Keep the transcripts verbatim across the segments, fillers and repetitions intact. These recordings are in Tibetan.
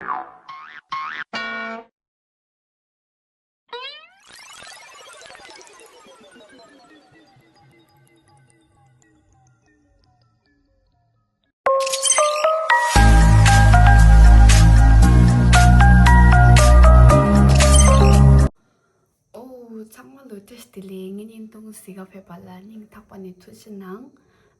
ཨོ། ཚང་མ་ལ་བཀྲ་ཤིས་བདེ་ལེགས། ངའི་བརྙན་ཐུང་གཟིགས་ག་ཕེབས་པ་ལ་སྙིང་ཐག་པ་ནས་ཐུགས་རྗེ་གནང་།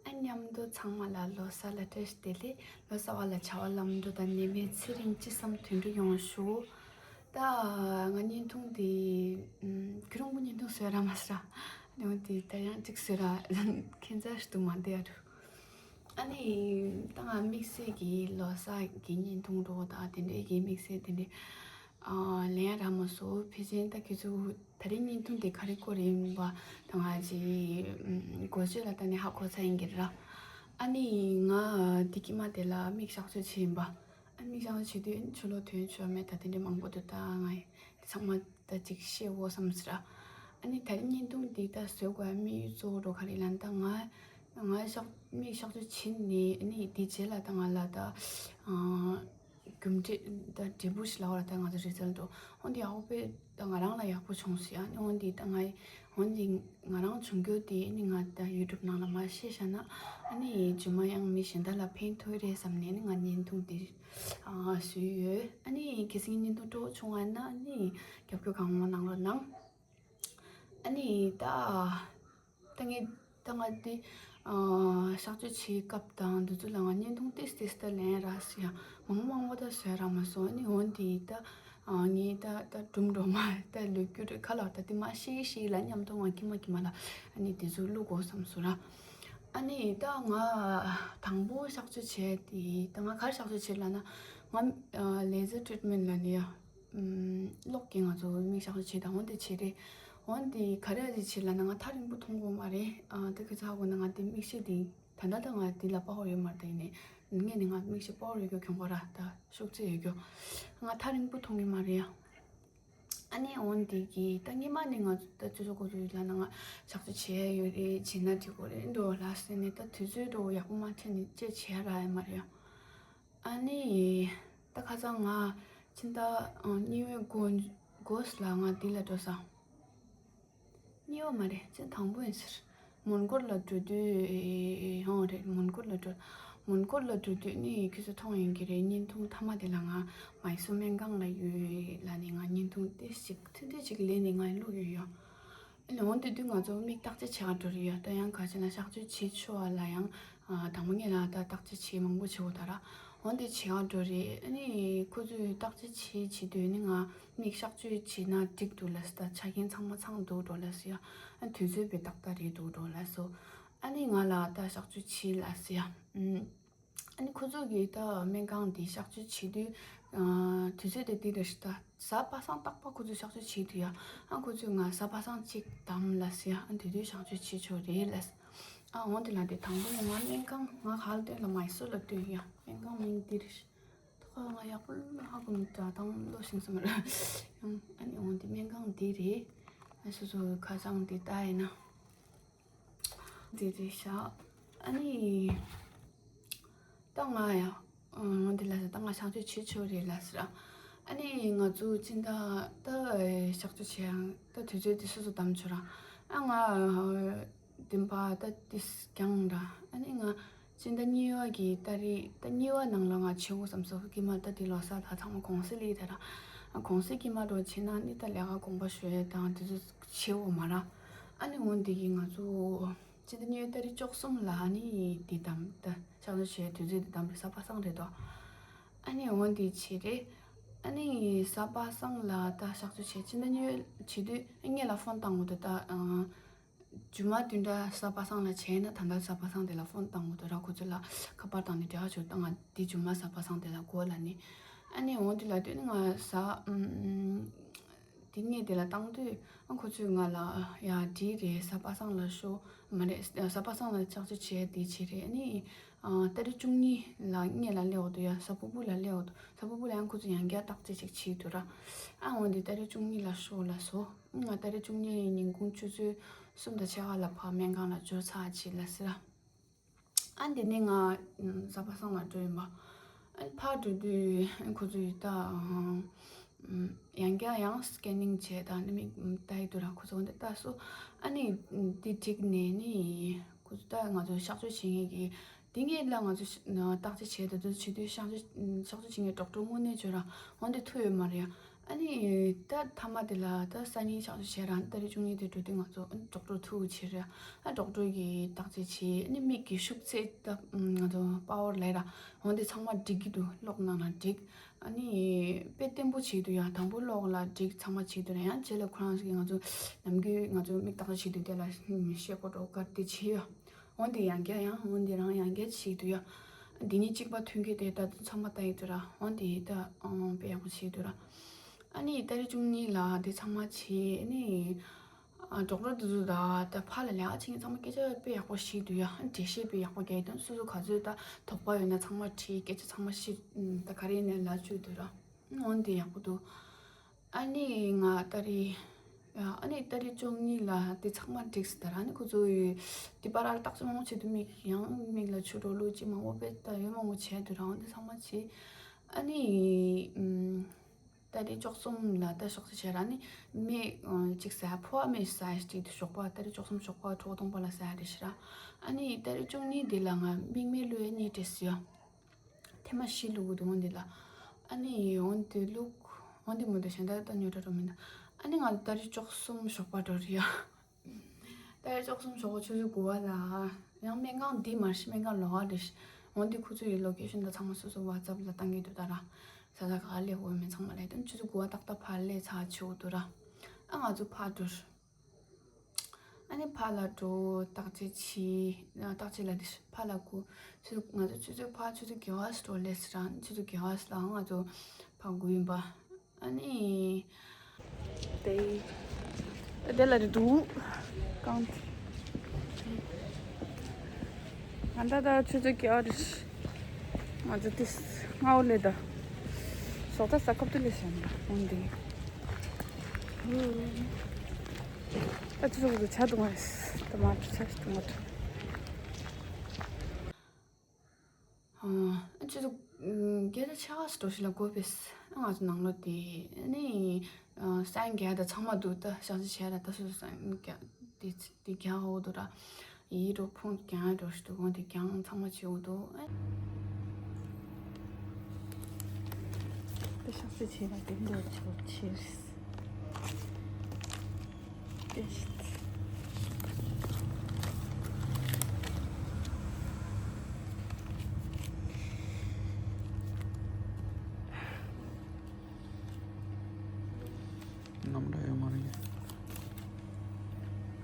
ཨ། མཉམ་དུ་ཚང་མ་ལ་ལོ་གསར་ལ་བཀྲ་ཤིས་བདེ་ལེགས། ལོ་གསར་པ་ལ་བྱ་བ་ལམ་འགྲོ་དང་ནད་མེད་ཚེ་རིང་ཅི་བསམ་དོན་འགྲུབ་ཡོང་ཤོག། ད་ང་བརྙན་ཐུང་འདི་ཁྱོད་རང་པོ་བརྙན་ཐུང་བཟོས་ར་མ་ཟེར་ར། ནི་འོ་འདི་ད་ཡང་གཅིག་བཟོས་ར། ཁྱེད་ཚ་ཞིག་ཏུ་མ་འདི་ཨ་རུ། ཨ་ནི་ད་ང་དམིགས་བསལ་གྱི་ལོ་གསར་གྱི་བརྙན་ཐུང་འགྲོ་དང་དེ་འདྲའི་གི་དམིགས་བསལ་དེ་འདྲའི་ཨ་ལེན་ར་མ་སོང་། ཕལ་ཆེར་ད་ཁྱེད་ཚོ་ད་རིང་བརྙན་ཐུང་དེ་ག་རེ་སྐོར་ཡིན་པ་ད་ང་ཅི་འགོ་བརྗོད་ལ་ད་ནི་ཧ་གོ་ཚར་ཡིན་གྱི་ར། ཨ་ནི་ང་དེ་དཀྱིལ་མ་དེ་ལ་མིག་གཤག་བཅོས་བྱས་ཡིན་པ། ཨ། མིག་གཤག་བཅོས་བྱེད་དུས་ཆུ་ལོག་ཐོན་ཆོག་མེད་ད་དེ་འདྲའི་མང་པོ་འདུག་ད་ང་ཚང་མ་ད་ཅིག་ཤེས་འོ་བསམ་ཟེར། ཨ་ནི་ད་རིང་བརྙན་ཐུང་འདི་ད་བཟོ་དགོས་དམིགས་ཡུལ་གཙོ་བོ་འགྲོ་ག་རེ་ལབ་ན་ད་ང་ང་གཤག་མིག་གཤག་བཅོས་བྱས་ནས་ཨ་ནི་དེ་རྗེས་ལ་ད་ང་ལ་ད་ཨ། རྒྱུ་འབྲས་ད་འབྲས་བུ་ཞིག་ལབ་པ་ལ་ད་ང་ཚོ་རི་ཛལ་འགྲོ། འོན་ཏེ་ཡག་པོ་དཔེ་ད་ང་རང་ལ་ཡག་པོ་བྱུང་ཟེར། ཨ་ནི་འོན་ཏེ་ད་ང་འོན་ཏེ་ང་རང་བྱུང་རྒྱུ་དེ་ཨ་ནི་ང་ད་ཡུ་ཊུབ་ནང་ལ་མར་བཤད་བཞག་ན་ཨ་ནི་རྗེས་མ་ཡང་མི་གཞན་དག་ལ་ཕན་ཐོགས་རེད་བསམ་ནས་ཨ་ནི་ང་བརྙན་ཐུང་དེ་ཨ་བཟོས་ཡོད། ཨ་ནི་གལ་སྲིད་བརྙན་ཐུང་སྤྲོ་བོ་བྱུང་བ་ན་ཨ་ནི་རྒྱབ་སྐྱོར་གང་མང་གནང་རོགས་གནང་། ཨ་ནི་ད་ད་ངས་ད་ང་དེ་ཨ་གཤག་བཅོས་བྱེད་སྐབས་དང་འདི་ཚོ་ལ་ང་བརྙན་ཐུང་ཏིས་ཏིས་ད་ལེན་ར་ཟེར་ཡ་མང་མང་པོ་ད་བཟོས་ར་མ་སོང་། ཨ་ནི་འོན་ཏེ་ད་ཨ་ངས་ད་ད་སྒྲུང་འགྲོ་མ་ད་ལོ་རྒྱུས་རེད་ཁ་ལག་ད་དེ་མ་ཤེས་ཤེས་ལ་མཉམ་དུ་ང་དཀྱིལ་མ་དཀྱིལ་མ་ལ་ཨ་ནི་དེ་ཚོ་བླུག་དགོས་བསམ་སོང་ར། ཨ་ནི་ད་ང་དང་པོ་གཤག་བཅོས་བྱས་དེ་ད་ང་ག་རེ་གཤག་བཅོས་བྱས་ལབ་ན་ང་ཨ་ལེ་ཟར་ཊི་རི་ཊི་མེན་ཊི་ལབ་ནི་ཡ། ཨམ། གློག་གིས་ང་ཚོ་མིག་གཤག་བཅོས་བྱེད་དང་འོན་ཏེ་བྱེད་རེད། འོན་ཏེ་ག་རེ་རེད་བྱེད་ལབ་ན་ང་ཐག་རིང་པོ་མཐོང་གི་ཡོད་མ་རེད། ཨ་ད་ཁྱོད་ཚོ་ཧ་གོ་ན་ང་དེ་མིག་ཤེལ་དེ་ད་ལྟ་ད་ང་དེ་ལ་པ་ཝར་ཡོད་མ་རེད། ད་ཡིན་ནའི་ངས་ནི་ང་མིག་ཤེལ་པ་ཝར་ཡོད་རྒྱུ་གྱོན་གོ་ར་ད་ཤུགས་ཚད་ཡོད་རྒྱུ། ང་ཐག་རིང་པོ་མཐོང་གི་མ་རེད་ཡ། ཨ་ནི་འོན་ཏེ་གི་ད་སྔོན་མ་ནས་ང་ཚོ་ད་ཅོ་ཅོ་གོ་ཅོ་ལབ་ན་ང་གཤག་བཅོས་བྱེད་ཡ་ཡོད་རེད། བྱེད་ན་འགྲིག་གོ་རེད་འགྲོ་ལ་ཟེར་ནས་ད་དུས་ཚོད་འགྲོ་ཡག་པོ་མ་འཕྲད་ནས་ཅེས་བྱེད་ཡ་རག་ཡ་མ་རེད་ཡ། ཨ་ནི། ད་ཁ་སང་ང་ཕྱི་ཟླ་ཨ་གཉིས་པའི་འགོ་འགོ་ལ་ང་འདི་ལ་འགྲོ་ས། གཉིས་པ་མ་རེད། ཕྱི་དང་པོ་ཡིན་ཟེར། མོན་གྷོ་ལ་འགྲོ་དུས་ཧོང་རེད། མོན་གྷོ་ལ་འགྲོ། མོན་གྷོ་ལ་འགྲོ་དུས་ནི་ཁྱོད་ཚོ་མཐོང་ཡོང་གི་རེད། བརྙན་ཐུང་མཐའ་མ་དེ་ལ་ང་མའི་སོར་སྨན་ཁང་ལ་ཡོད་ལབ་ནས་ང་བརྙན་ཐུང་དེ་ཞིག་ཐུང་ཐུང་ཞིག་ལེན་ནས་ང་བླུགས་ཡོད་ཡ། ཨ་ནི་འོན་ཏེ་དུས་ང་ཚོ་མིག་བརྟག་དཔྱད་བྱེད་ག་འགྲོ་རེད་ཡ། ད་ཡང་ག་ཅི་ན་གཤག་བཅོས་བྱེད་ཆོག་པ་ལ་ཡང་ཨ་དང་པོ་ངེད་ལ་ད་བརྟག་དཔྱད་བྱེད་མང་པོ་བྱེད་དགོས་ད་ར། འོན་ཏེ་བྱེད་ག་འགྲོ་རེད། ཨ་ནི་ཁོ་ཚོས་བརྟག་དཔྱད་བྱེད་བྱེད་དུས་ནི་ང་མིག་གཤག་བཅོས་བྱེད་ན་འགྲིག་འདུག་ལབ་སོང་། ད་ཆ་རྐྱེན་ཚང་མ་ཚང་འདུག་འགྲོ་ལབ་སོང་ཡ། ཨ་དུས་ཚོད་དཔེ་ཏག་ཏག་རེད་འདུག་འགྲོ་ལབ་སོང་། ཨ་ནི་ང་ལ་ད་གཤག་བཅོས་བྱེད་ལབ་སོང་ཡ། ཨུམ། ཨ་ནི་ཁོ་ཚོ་གིས་ད་སྨན་ཁང་འདི་གཤག་བཅོས་བྱེད་དུས་ཨ་དུས་ཚོད་དེ་འདི་རེད་ཤག་ད་གཟའ་པ་སངས་རྟག་པར་ཁོ་ཚོས་གཤག་བཅོས་བྱེད་དུས་ཡ། ཨ་ཁོ་ཚོས་ང་གཟའ་པ་སངས་གཅིག་བདམས་ལབ་སོང་ཡ། ཨ་དེ་དུས་གཤག་བཅོས་བྱེད་ཆོག་རེད་ལབ། ཨ་འོན་ཏེ་ལ་དེ་དང་པོ་ནས་ང་སྨན་ཁང་ང་ག་ལ་སྟོན་ལ་མའི་སོར་ལ་སྟོན་ཡ། སྨན་ཁང་མིང་འདི་རེད་ཤག་ད་ཁ་ང་ཡག་པོ་ཧ་གོ་མི་འདྲ་དང་བློ་ཤིང་སུ་མ་རེད། ཨ་ནི་འོན་ཏེ་སྨན་ཁང་འདི་རེད། ཨ་སོ་སོ་ཁ་སང་འདི་ལྟ་ཡིན་ན། འདི་རེད་ཤག་ཨ་ནི། ད་ང་ཡང་། ཨང་། འདི་ལ་ཟེར་ད་ང་གཤག་བཅོས་བྱེད་ཆོག་རེད་ལ་ཟེར། ཨ་ནི་ང་ཚོ་སྤྱི་ཟླ་ད་གཤག་བཅོས་བྱེད་ཡང་ད་དུས་ཚོད་དེ་སོ་སོ་བདམས་ཆོག་ར། ཨ་ང་། བདུན་པ་ད་དེ་རྐྱང་ར། ཨ་ནི་ང་སྤྱི་ཟླ་གཉིས་པ་གི་ཏ་རིག་ད་གཉིས་པ་ནང་ལ་ང་བྱེད་དགོས་བསམ་སོང་། དཀྱིལ་མ་ད་དེ་ལོ་གསར་ད་ཚང་མ་གུང་སེང་སླེབས་ད་ར། ཨ་གུང་སེང་དཀྱིལ་མ་འགྲོ་བྱེད་ན་ནི་ད་ལས་ཀ་དགོངས་པ་ཞུ་ཡས་དང་དེ་ཚོ་བྱེད་འོ་མ་ར། ཨ་ནི་འོན་ཏེ་གི་ང་ཚོ། སྤྱི་ཟླ་གཉིས་པའི་ཏ་རིག་བཅུ་གསུམ་ལ་ཨ་ནི་འདི་བདམས་ད་གཤག་བཅོས་བྱེད་དུས་ཚོད་འདི་བདམས་རེད། གཟའ་པ་སངས་རེད་དོ། ཨ་ནི་འོ་འདི་བྱེད་རེད། ཨ་ནི་གཟའ་པ་སངས་ལ་ད་གཤག་བཅོས་བྱེད་སྤྱི་ཟླ་གཉིས་པའི་བྱེད་དུས་ཨ་ངེད་ལ་ཕོན་བཏང་འོ་དོ་ད། རྒྱུ་མ་བདུན་ཕྲག་གཟའ་པ་སངས་ལ་བྱས་ན་ད་ལྟ་གཟའ་པ་སངས་དེ་ལ་ཕོན་བཏང་འོ་དོ་ར། ཁོ་ཚོ་ལ་ཁ་པར་བཏང་ནས་འབྲེལ་བ་བྱོས་ད་ང་འདི་རྒྱུ་མ་གཟའ་པ་སངས་དེ་ལ་དགོས་ལ་ནི། ཨ་ནི་འོ་འདི་ལ་དུས་ནི་ང་གཟའ། དེ་ངས་དེ་ལ་བཏང་དུས་ཨ་ཁོ་ཚོས་ང་ལ་ཡ་འགྲིག་རེད། གཟའ་པ་སངས་ལ་ཤོག་མ་རེད། གཟའ་པ་སངས་ལ་གཤག་བཅོས་བྱས་དེ་བྱས་རེད། ཨ་ནི་ཨ་ཏ་རིག་བཅུ་གཉིས་ལ་ངེད་ལ་སླེབས་འོ་དོ་ཡ། གཟའ་ཕུར་བུ་ལ་སླེབས་འོ་དོ། གཟའ་ཕུར་བུ་ལ་ཡང་ཁོ་ཚོས་ཡང་བསྐྱར་བརྟག་དཔྱད་ཅིག་བྱེད་དུས་ར། ཨ་འོ་འདི་ཏ་རིག་བཅུ་གཉིས་ལ་ཤོག་ལབ་སོང་། ང་ཏ་རིག་བཅུ་གཉིས་ཉིན་གུང་ཆུ་ཚོད་གསུམ་དང་ཕྱེད་ཀ་ལ་ཕར་སྨན་ཁང་ལ་འབྱོར་ཚར་བྱས་ལབ་ཟེར་ར། ཨ་འདི་ནས་ང་གཟའ་པ་སངས་ལ་འགྲོ་ཡིན་པ། ཨ་ནི་ཕར་འགྲོ་དུས་ཨ་ཁོ་ཚོས་ད་ཨམ་ཡང་བསྐྱར་ཡང་སི་ཀེ་ནིང་བྱས་ད་ནི་མིག་ལྟ་ཡི་འདུག་ར། ཁོ་ཚོ་འདི་ལྟ་སོ། ཨ་ནི་འདི་འགྲིག་ནས་ནི་ཁོ་ཚོ་ད་ང་ཚོ་གཤག་བཅོས་བྱེད་མཁན་གྱི་དེ་ངས་ལ་ང་ཚོ་ཤ་བརྟག་དཔྱད་བྱས་ད་དུ་བྱེད་དུས་གཤག་བཅོས་གཤག་བཅོས་བྱེད་མཁན་ཌོག་ཊར་དངོས་གནས་བྱོས་ར། འོན་ཏེ་ཐུག་ཡོད་མ་རེད་ཡ། ཨ་ནི་ད་མཐའ་མ་དེ་ལ་ད་སང་ཉིན་གཤག་བཅོས་བྱས་ར། ཏ་རིག་བཅུ་གཉིས་དེ་འགྲོ་དུས་ང་ཚོ་ཌོག་ཊར་ཐུག་བྱས་ར། ཨ་ཌོག་ཊར་གྱིས་བརྟག་དཔྱད་བྱས། ཨ་ནི་མིག་གི་ཤུགས་ཚད་ད་ང་ཚོ་པ་ཝར་ལས་ར། འོན་ཏེ་ཚང་མ་འགྲིག་གི་འདུག་གློག་ནང་ལ་འགྲིག་ཨ་ནི་དཔེ་བརྟན་པོ་བྱས་འདུག་ཡ། དང་པོ་གློག་ལ་འགྲིག་ཚང་མ་བྱས་འདུག་ར། ཡང་རྗེས་ལ་ཁོ་རང་ཞིག་ང་ཚོ་ནམ་རྒྱུན་ང་ཚོ་མིག་བརྟག་དཔྱད་བྱེད་དུས་དེ་ལ་ཤེལ་སྒོ་འདྲ་བོ་བཀར་ཏེ་བྱས་ཡ། འོན་ཏེ་ཡང་བསྐྱར་ཡང་འོན་ཏེ་རང་ཡང་བསྐྱར་བྱས་འདུག་ཡ། འདི་གཉིས་གཅིག་པ་མཐུན་རྐྱེན་དེ་ད་དུང་ཚང་མ་ལྟ་ཡི་འདུག་ར། འོན་ཏེ་ད་དཔེ་ཡག་པོ་བྱས་འདུག་ར། ཨ་ནི་ཏ་རིག་བཅུ་གཉིས་ལ་དེ་ཚང་མ་བྱས། ཨ་ནི་ཨ་ཌོག་ཊར་དེ་ཚོ་ད་ད་ཕར་ལ་ལས་ཀ་བྱེད་མཁན་ཚང་མ་སྐད་ཆ་དཔེ་ཡག་པོ་བཤད་འདུག་ཡ། འགྲེལ་བཤད་དཔེ་ཡག་པོ་རྒྱག་དང་། སོ་སོ་ག་ཚོད་ད་དོགས་པ་ཡོད་ན་ཚང་མ་དྲིས། སྐད་ཆ་ཚང་མ་བཤད། ད་ག་རེ་ཡིན་ནའི་ལབ་བཅུག་འདུག་ར། འོན་ཏེ་ཡག་པོ་འདུག་ཨ་ནི་ང་ཏ་རིག་ཨ་ནི་ཏ་རིག་བཅུ་གཉིས་ལ་དེ་ཚང་མ་འགྲིག་སོང་ད་ར། ཨ་ནི་ཁོ་ཚོ་དེ་པར་བརྟག་དཔྱད་མང་པོ་བྱེད་དུས་མིག་ཡང་མིག་ལ་ཆུ་འགྲོ་ལུགས་ཅིག་མང་པོ་དཔེ་ད་ཡོད་མང་པོ་བྱས་འདུག་ར། འོན་ཏེ་ཚང་མ་བྱས། ཨ་ནི་ཨམ། ཏ་རིག་བཅུ་གསུམ་ལ་ད་གཤག་བཅོས་བྱས་ར། ཨ་ནི་སྨན་གཅིག་ཟ། ཕོ་བ་སྨན་ཟ་ཡ་གཅིག་དེ་ཞོགས་པ་ཏ་རིག་བཅུ་གསུམ་ཞོགས་པ་དྲོ་པོ་སྟོང་པ་ལ་ཟ་ཡ་རེད་ཤག་ར། ཨ་ནི་ཏ་རིག་བཅུ་གཉིས་དེ་ལ་ང་མིག་སྨན་བླུགས་ཡ་གཉིས་སྤྲད་སོང་ཡ། ཐེངས་མ་བཞི་བླུགས་དགོས་འདུག་འོན་ཏེ་ལ། ཨ་ནི་འོན་ཏེ་བླུགས། འོན་ཏེ་མི་འདུག་གཞན་དག་ད་ཉོ་གྲ་འགྲོ་མི་འདུག་ཨ་ནི་ང་ཏ་རིག་བཅུ་གསུམ་ཞོགས་པ་འགྲོ་རེད་ཡ། ཏ་རིག་བཅུ་གསུམ་ཞོགས་པ་ཆུ་ཚོད་དགུ་པ་ལ། ཡང་སྨན་ཁང་འདི་མ་རེད། སྨན་ཁང་ལོགས་ཀ་རེད། འོན་ཏེ་ཁོ་ཚོ་ཡི་ལོ་ཀེ་ཤོན་ད་ཚང་མ་སོ་སོ་ཝ་ཊི་སེབ་ལ་བཏང་གི་འདུག་ད་ར། ས་ཆ་ག་སླེབས་དགོས་མིན་ཚང་མ་ལབ་དུས་ཆུ་ཚོད་དགུ་པ་ཏག་ཏག་ཕར་སླེབས་ཚར་ཆོག་འདུག་ར། ཨ་ང་ཚོ་ཕར་འགྲོ། ཨ་ནི་ཕར་ལ་འགྲོ། བརྟག་དཔྱད་བྱས། བརྟག་དཔྱད་ལ་དེ་ཕར་ལ་སྒུག་ཆུ་ཚོད་ང་ཚོ་ཆུ་ཚོད་ཕར་ཆུ་ཚོད་བརྒྱད་པ་འགྲོ་སླེབས་ཚར་ར། ཆུ་ཚོད་བརྒྱད་པ་ལ་ང་ཚོ་ཕར་སྒུག་ཡིན་པ། ཨ་ནི། དེ། དེ་ལ་རེད་འདུག་རྐང་། ང་ད་ལྟ་ཆུ་ཚོད་བརྒྱད་པ་རེད། ང་ཚོ་དེ་སྔ་པོ་སླེབས་ད། ཞོགས་ཇ་ཟ་ཁབ་ཏུ་སླེབས་བཞག་འདུག་འོན་ཏེ། ད་ཆུ་ཚོད་དགུ་ཚོད་ཇ་འཐུང་བ་རེད། ད་མར་ཇ་འཐུང་བ་འདུག་ཨ་ཆུ་ཚོད་ཨམ་བརྒྱད་དང་ཕྱེད་ཀ་ཙམ་འགྲོ་ཞིག་ལ་སྒུག་པས། ང་ཚོ་ནང་ལོགས་དེ་ནི་ཨ་སའིན་རྒྱག་ཡ་ད་ཚང་མ་འདུག་ད་གཤག་བཅོས་བྱས་ར། ད་སོ་སོ་སའིན་རྒྱག་དེ་དེ་རྒྱག་འོ་འདུག་ར། ཡིད་འགྲོ་ཕུང་རྒྱག་ཡ་འགྲོ་ཞིག་འདུག་འོ་དེ་རྒྱག་ཚང་མ་བྱེད་འོ་འདུག་ཨ། ད་གཤག་བཅོས་བྱས་ར་དེ་འདྲ་ཆོག་ཕྱིར། ནམ་ར་ཡོད་མ་རེད།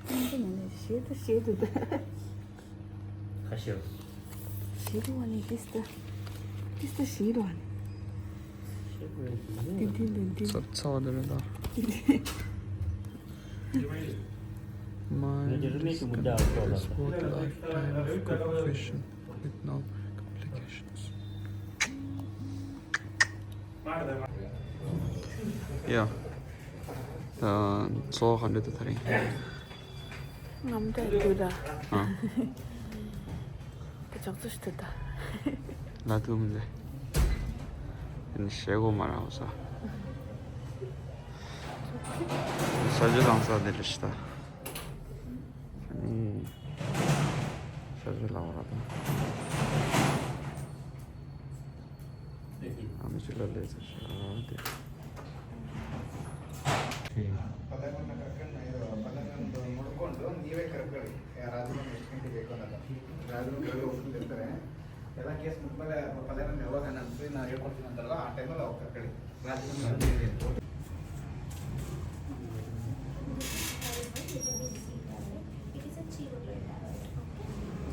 ནམ་ར་མ་རེད། ཞེད་དུ་ཞེད་དུ་ད། ཁ་ཤས། ཞེད་དུ་བ་ནི་ཏིས་ཏ། ཏིས་ཏ་ཞེད་དུ་བ་ནི། ཏི་ཏི་ལི་ཏི། ཚ་ཚ་བ་དེ་རེད་ད། ཏི་ཏི། Mine is connected to this work lifetime of cooperation with no complications. Yeah. ད་གཙོ་བོ་ག་འདྲ་འདུག་ད་རིང་། ངམ་ད་འདུག་ད། ཨ། ད་ཅོག་ཙེ་ཞིག་འདུག་ད། ལ་ཐུག་མི་འདུག་ཨ་ནི་ཞེ་གོ་མ་ར་བ་ས། ས་ཇོ་ལང་ས་དེ་རེད་ཤི་ད། ཨ་ནི། ཤ་ཤ་ལ་བ་ར་དང་། ཨ་མི་ཅི་ལ་ལས་ཚ་ཤ་དེ། పదకొండు కరెక్ట్, పదకొండు ముడుకోండు నీవే కరెక్ట్. రాజులో మెచ్చుకుంటే ఎక్కువ రాజులో గడువు వస్తుంది చెప్తారే. ఎలా కేసు ముప్పై పదకొండు ఎవరు కానీ అనుకుని నా ఏర్పడుతుంటారో ఆ టైంలో ఒక కరెక్ట్. ཨ་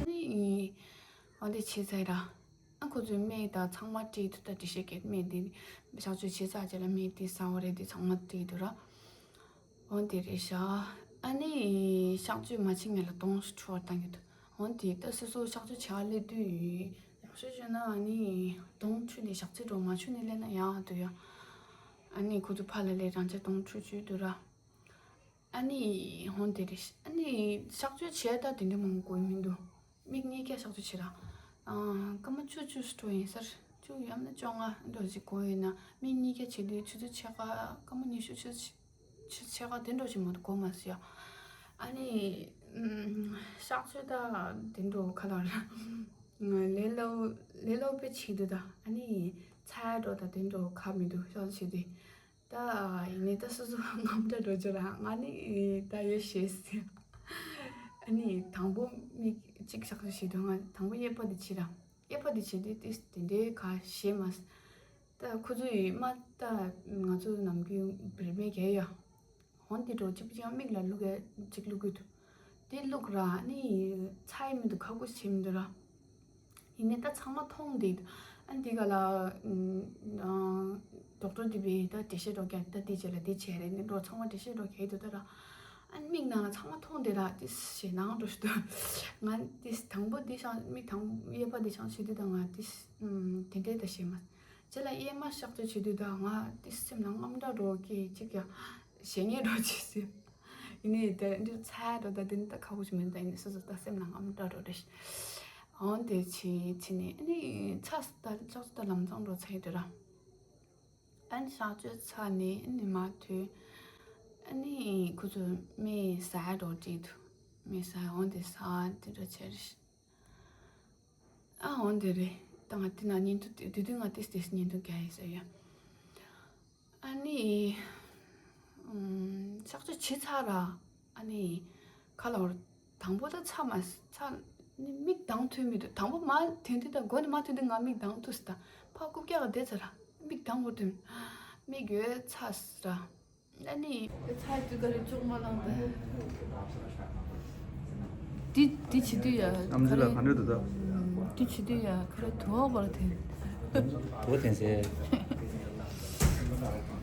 ནི་འོ་དེ་བྱས་ཚར་ར། ཨ་ཁོ་ཚོས་སྨན་དང་ཚང་མ་སྤྲད་འདུག་ད་འགྲེལ་བཤད་སྐད་སྨན་དེ་གཤག་བཅོས་བྱས་ཚར་རྗེས་ལ་སྨན་དེ་ཟ་བ་རེད། དེ་ཚང་མ་སྤྲད་འདུག་ར། འོ་དེ་རེད་ཤག་ཨ་ནི་གཤག་བཅོས་མ་བྱེད་མཁན་ལ་དོང་ཞིག་འཁྲུ་བར་བཏང་གི་འདུག་འོ་དེ་ད་སོ་སོ་གཤག་བཅོས་བྱ་བ་སླེབས་དུས་ཡག་ཤོས་བྱས་ན་ཨ་ནི་དོང་འཁྲུས་ནས་ཞག་ཚི་འགྲོ་མ་འཁྲུས་ནས་སླེབས་ན་ཡག་འདུག་ཡ། ཨ་ནི་ཁོ་ཚོ་ཕར་ལ་སླེབས་རང་ཅག་དོང་འཁྲུ་བཅུག་འདུག་ར། ཨ་ནི་འོ་དེ་རེད། ཨ་ནི་གཤག་བཅོས་བྱས་ད་དེ་འདྲ་མང་པོ་དགོས་མི་འདུག་མིག་གཉིས་ཀ་གཤག་བཅོས་བྱས་ར། ཨ་སྐར་མ་བཅུ་བཅུ་ཞིག་འགྲོ་ཡིན་ས་རེད། བཅུ་ཡང་ན་བཅོ་ལྔ་འདྲ་ཞིག་འགོར་ཡོད་ན། མི་གཉིས་ཀ་བྱེད་དུས་ཆུ་ཚོད་ཕྱེད་ཀ་སྐར་མ་ཉི་ཤུ། ཆུ་ཚོད་ཕྱེད་ཀ་དེ་འདྲ་ཞིག་མ་གཏོགས་འགོར་མ་སོང་ཡ། ཨ་ནི་ཨམ་གཤག་བཅོས་ད་དེ་འདྲ་ག་ལ་ར། ལས་སླ་ལས་སླ་པོ་བྱེད་དུས་ད། ཨ་ནི་ཚ་འདྲ་ད་དེ་འདྲ་ག་མི་འདུག་གཤག་བཅོས་བྱེད་དུས། ད་ཡིན་ནའི་ད་སོ་སོ་དངངས་སྐྲག་འགྲོ་རྒྱུ་ར། ང་ནི་ད་ཡོད་ཤེས་ཟེར། ཨ་ནི་དང་པོ་མིག་གཅིག་གཤག་བཅོས་བྱེད་དུས། ང་དང་པོ་གཡས་པ་དེ་བྱས་ར། གཡས་པ་དེ་བྱེད་དུས་ཏིས་དེ་འདྲའི་ག་ཤེས་མ། ད་ཁོ་ཚོ་ཡིས་མ་ད་ང་ཚོ་ནམ་རྒྱུན་བེར་མེད་རྒྱག་ཡ། འོན་ཏེ་འགྲོ་གཅིག་པུ་ཅང་མིག་ལ་བླུག་ག་གཅིག་བླུག་གི་འདུག་དེ་བླུག་ར། ཨ་ནི་ཚ་ཡི་མི་འདུག་ཁ་ཁུ་བྱེད་མི་འདུག་ར། ཡིན་ནའི་ད་ཚང་མ་མཐོང་བསྡད་འདུག་ཨ་འདི་ག་ལ་ཨ་ཌོག་ཊར་འདི་བས་ད་འགྲེལ་བཤད་འགྲོ་རྒྱག་ད་འདི་བྱས་ལ་འདི་བྱས་རེད་ནི་འགྲོ་ཚང་མ་འགྲེལ་བཤད་འགྲོ་གས་འདུག་ད་ར། ཨ་མིག་ནང་ལ་ཚང་མ་མཐོང་བསྡད་ར། ཏིས་ཞེད་སྣང་འགྲོ་ཞིག་འདུག་ང་ཏིས་དང་པོ་འདི་ཤང་མིག་དང་གཡས་པ་འདི་ཤང་བྱེད་དུས་ད་ང་ཏིས་ཨམ་དེ་འདྲའི་ད་ཤེས་མ། རྗེས་ལ་གཡས་མ་གཤག་བཅོས་བྱེད་དུས་ད་ང་ཏིས་སེམས་ནང་དངངས་སྐྲག་འགྲོ་གི་གཅིག་ཡ་ཞེད་སྣང་འགྲོ་གི་ཟེར། ཡིན་ནའི་དེ་འདྲ་ཚ་འགྲོ་ད་དེ་ནི་ད་ཁག་པོ་ཞིག་མིན། ད་ཡིན་ནའི་སོ་སོ་ད་སེམས་ནང་དངངས་སྐྲག་འགྲོ་རེད། འོན་ཏེ་ཕྱིན་ཕྱིན་ནས་ཨ་ནི་ཚ་ད་ལྕགས་ཚ་ད་ལམ་སང་འགྲོ་ཚར་ཡོད་དུས་ར། ཨ་ནི་གཤག་བཅོས་ཚར་ནས་ཨ་ནི་མར་ཐོན། ཨ་ནི་ཁོ་ཚོ་མི་ཟ་འགྲོ་བྲིས་འདུག་མི་ཟ། འོན་ཏེ་ཟ་དེ་འདྲ་བྱས་རེད། ཨ་འོན་ཏེ་རེད། ད་ང་དེ་ན་བརྙན་ཐུང་དེ་དུས་ང་ཏིས་ཏིས་བརྙན་ཐུང་རྒྱག་ཡིན་ཟེར་ཡ། ཨ་ནི་ཨམ་གཤག་བཅོས་བྱས་ཚར་ར། ཨ་ནི་ཁ་ལ་བར་དང་པོ་ད་ཚ་མ་ཚ་ནི་མིག་གདངས་ཐུབ་མི་འདུག་དང་པོ་མ་ཐོན་དུས་ད་མགོ་ནས་མ་ཐོན་དུས་ང་མིག་གདངས་ཐུབ་ཟེར། ད་ཕར་རྐུབ་བཀྱག་བསྡད་ཚར་ར། མིག་གདངས་འགོ་ཐོན། མིག་ཡོད་ཚ་ཟེར་ར། ཨ་ནི། ཚ་དུས་ག་རེ་ཅུང་མ་ལངས་ད། དེ་དེ་བྱེད་དུས་ཡ། ཨམ་ཆི་ལ་ག་འདྲ་འདུག་ད། དེ་བྱེད་དུས་ཡ་ག་རེ་དུ་བ་བར་ཐོན། དུ་བ་ཐོན་ཟེར།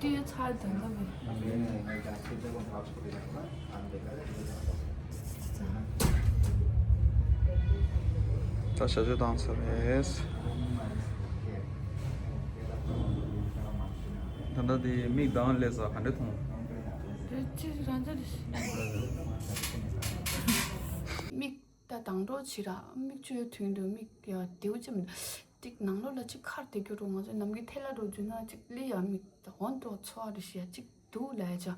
དེ་ཡ་ཚ་དང་ད་བ། ད་ཞབས་ཞུ་བཏང་ཚར་རེད། ད་ལྟ་དེ་མིག་གདངས་སླེབས་ས་ག་འདྲ་མཐོང་། རེད་ཅི་རང་ཚོ་རེད། མིག་ད་དང་འགྲོ་བྱེད་ར། མིག་ཆུ་ཡོད་དུས་འདུག་མིག་ཡ་དེའུ་ཅི་མི་ཏིག་ནང་ལོགས་ལ་ཅིག་ཁར་དེ་རྒྱུ་རུ་ང་ཚོ་ནམ་རྒྱུན་ཐལ་ལ་རུ་རྒྱུ་ན་ཅིག་ལི་ཡ་མིག་ད་འོན་ཏོ་ཚོ་བ་རེ་ཤི་ཡ་ཅིག་འདུག་ལ་ཡ་ཅག་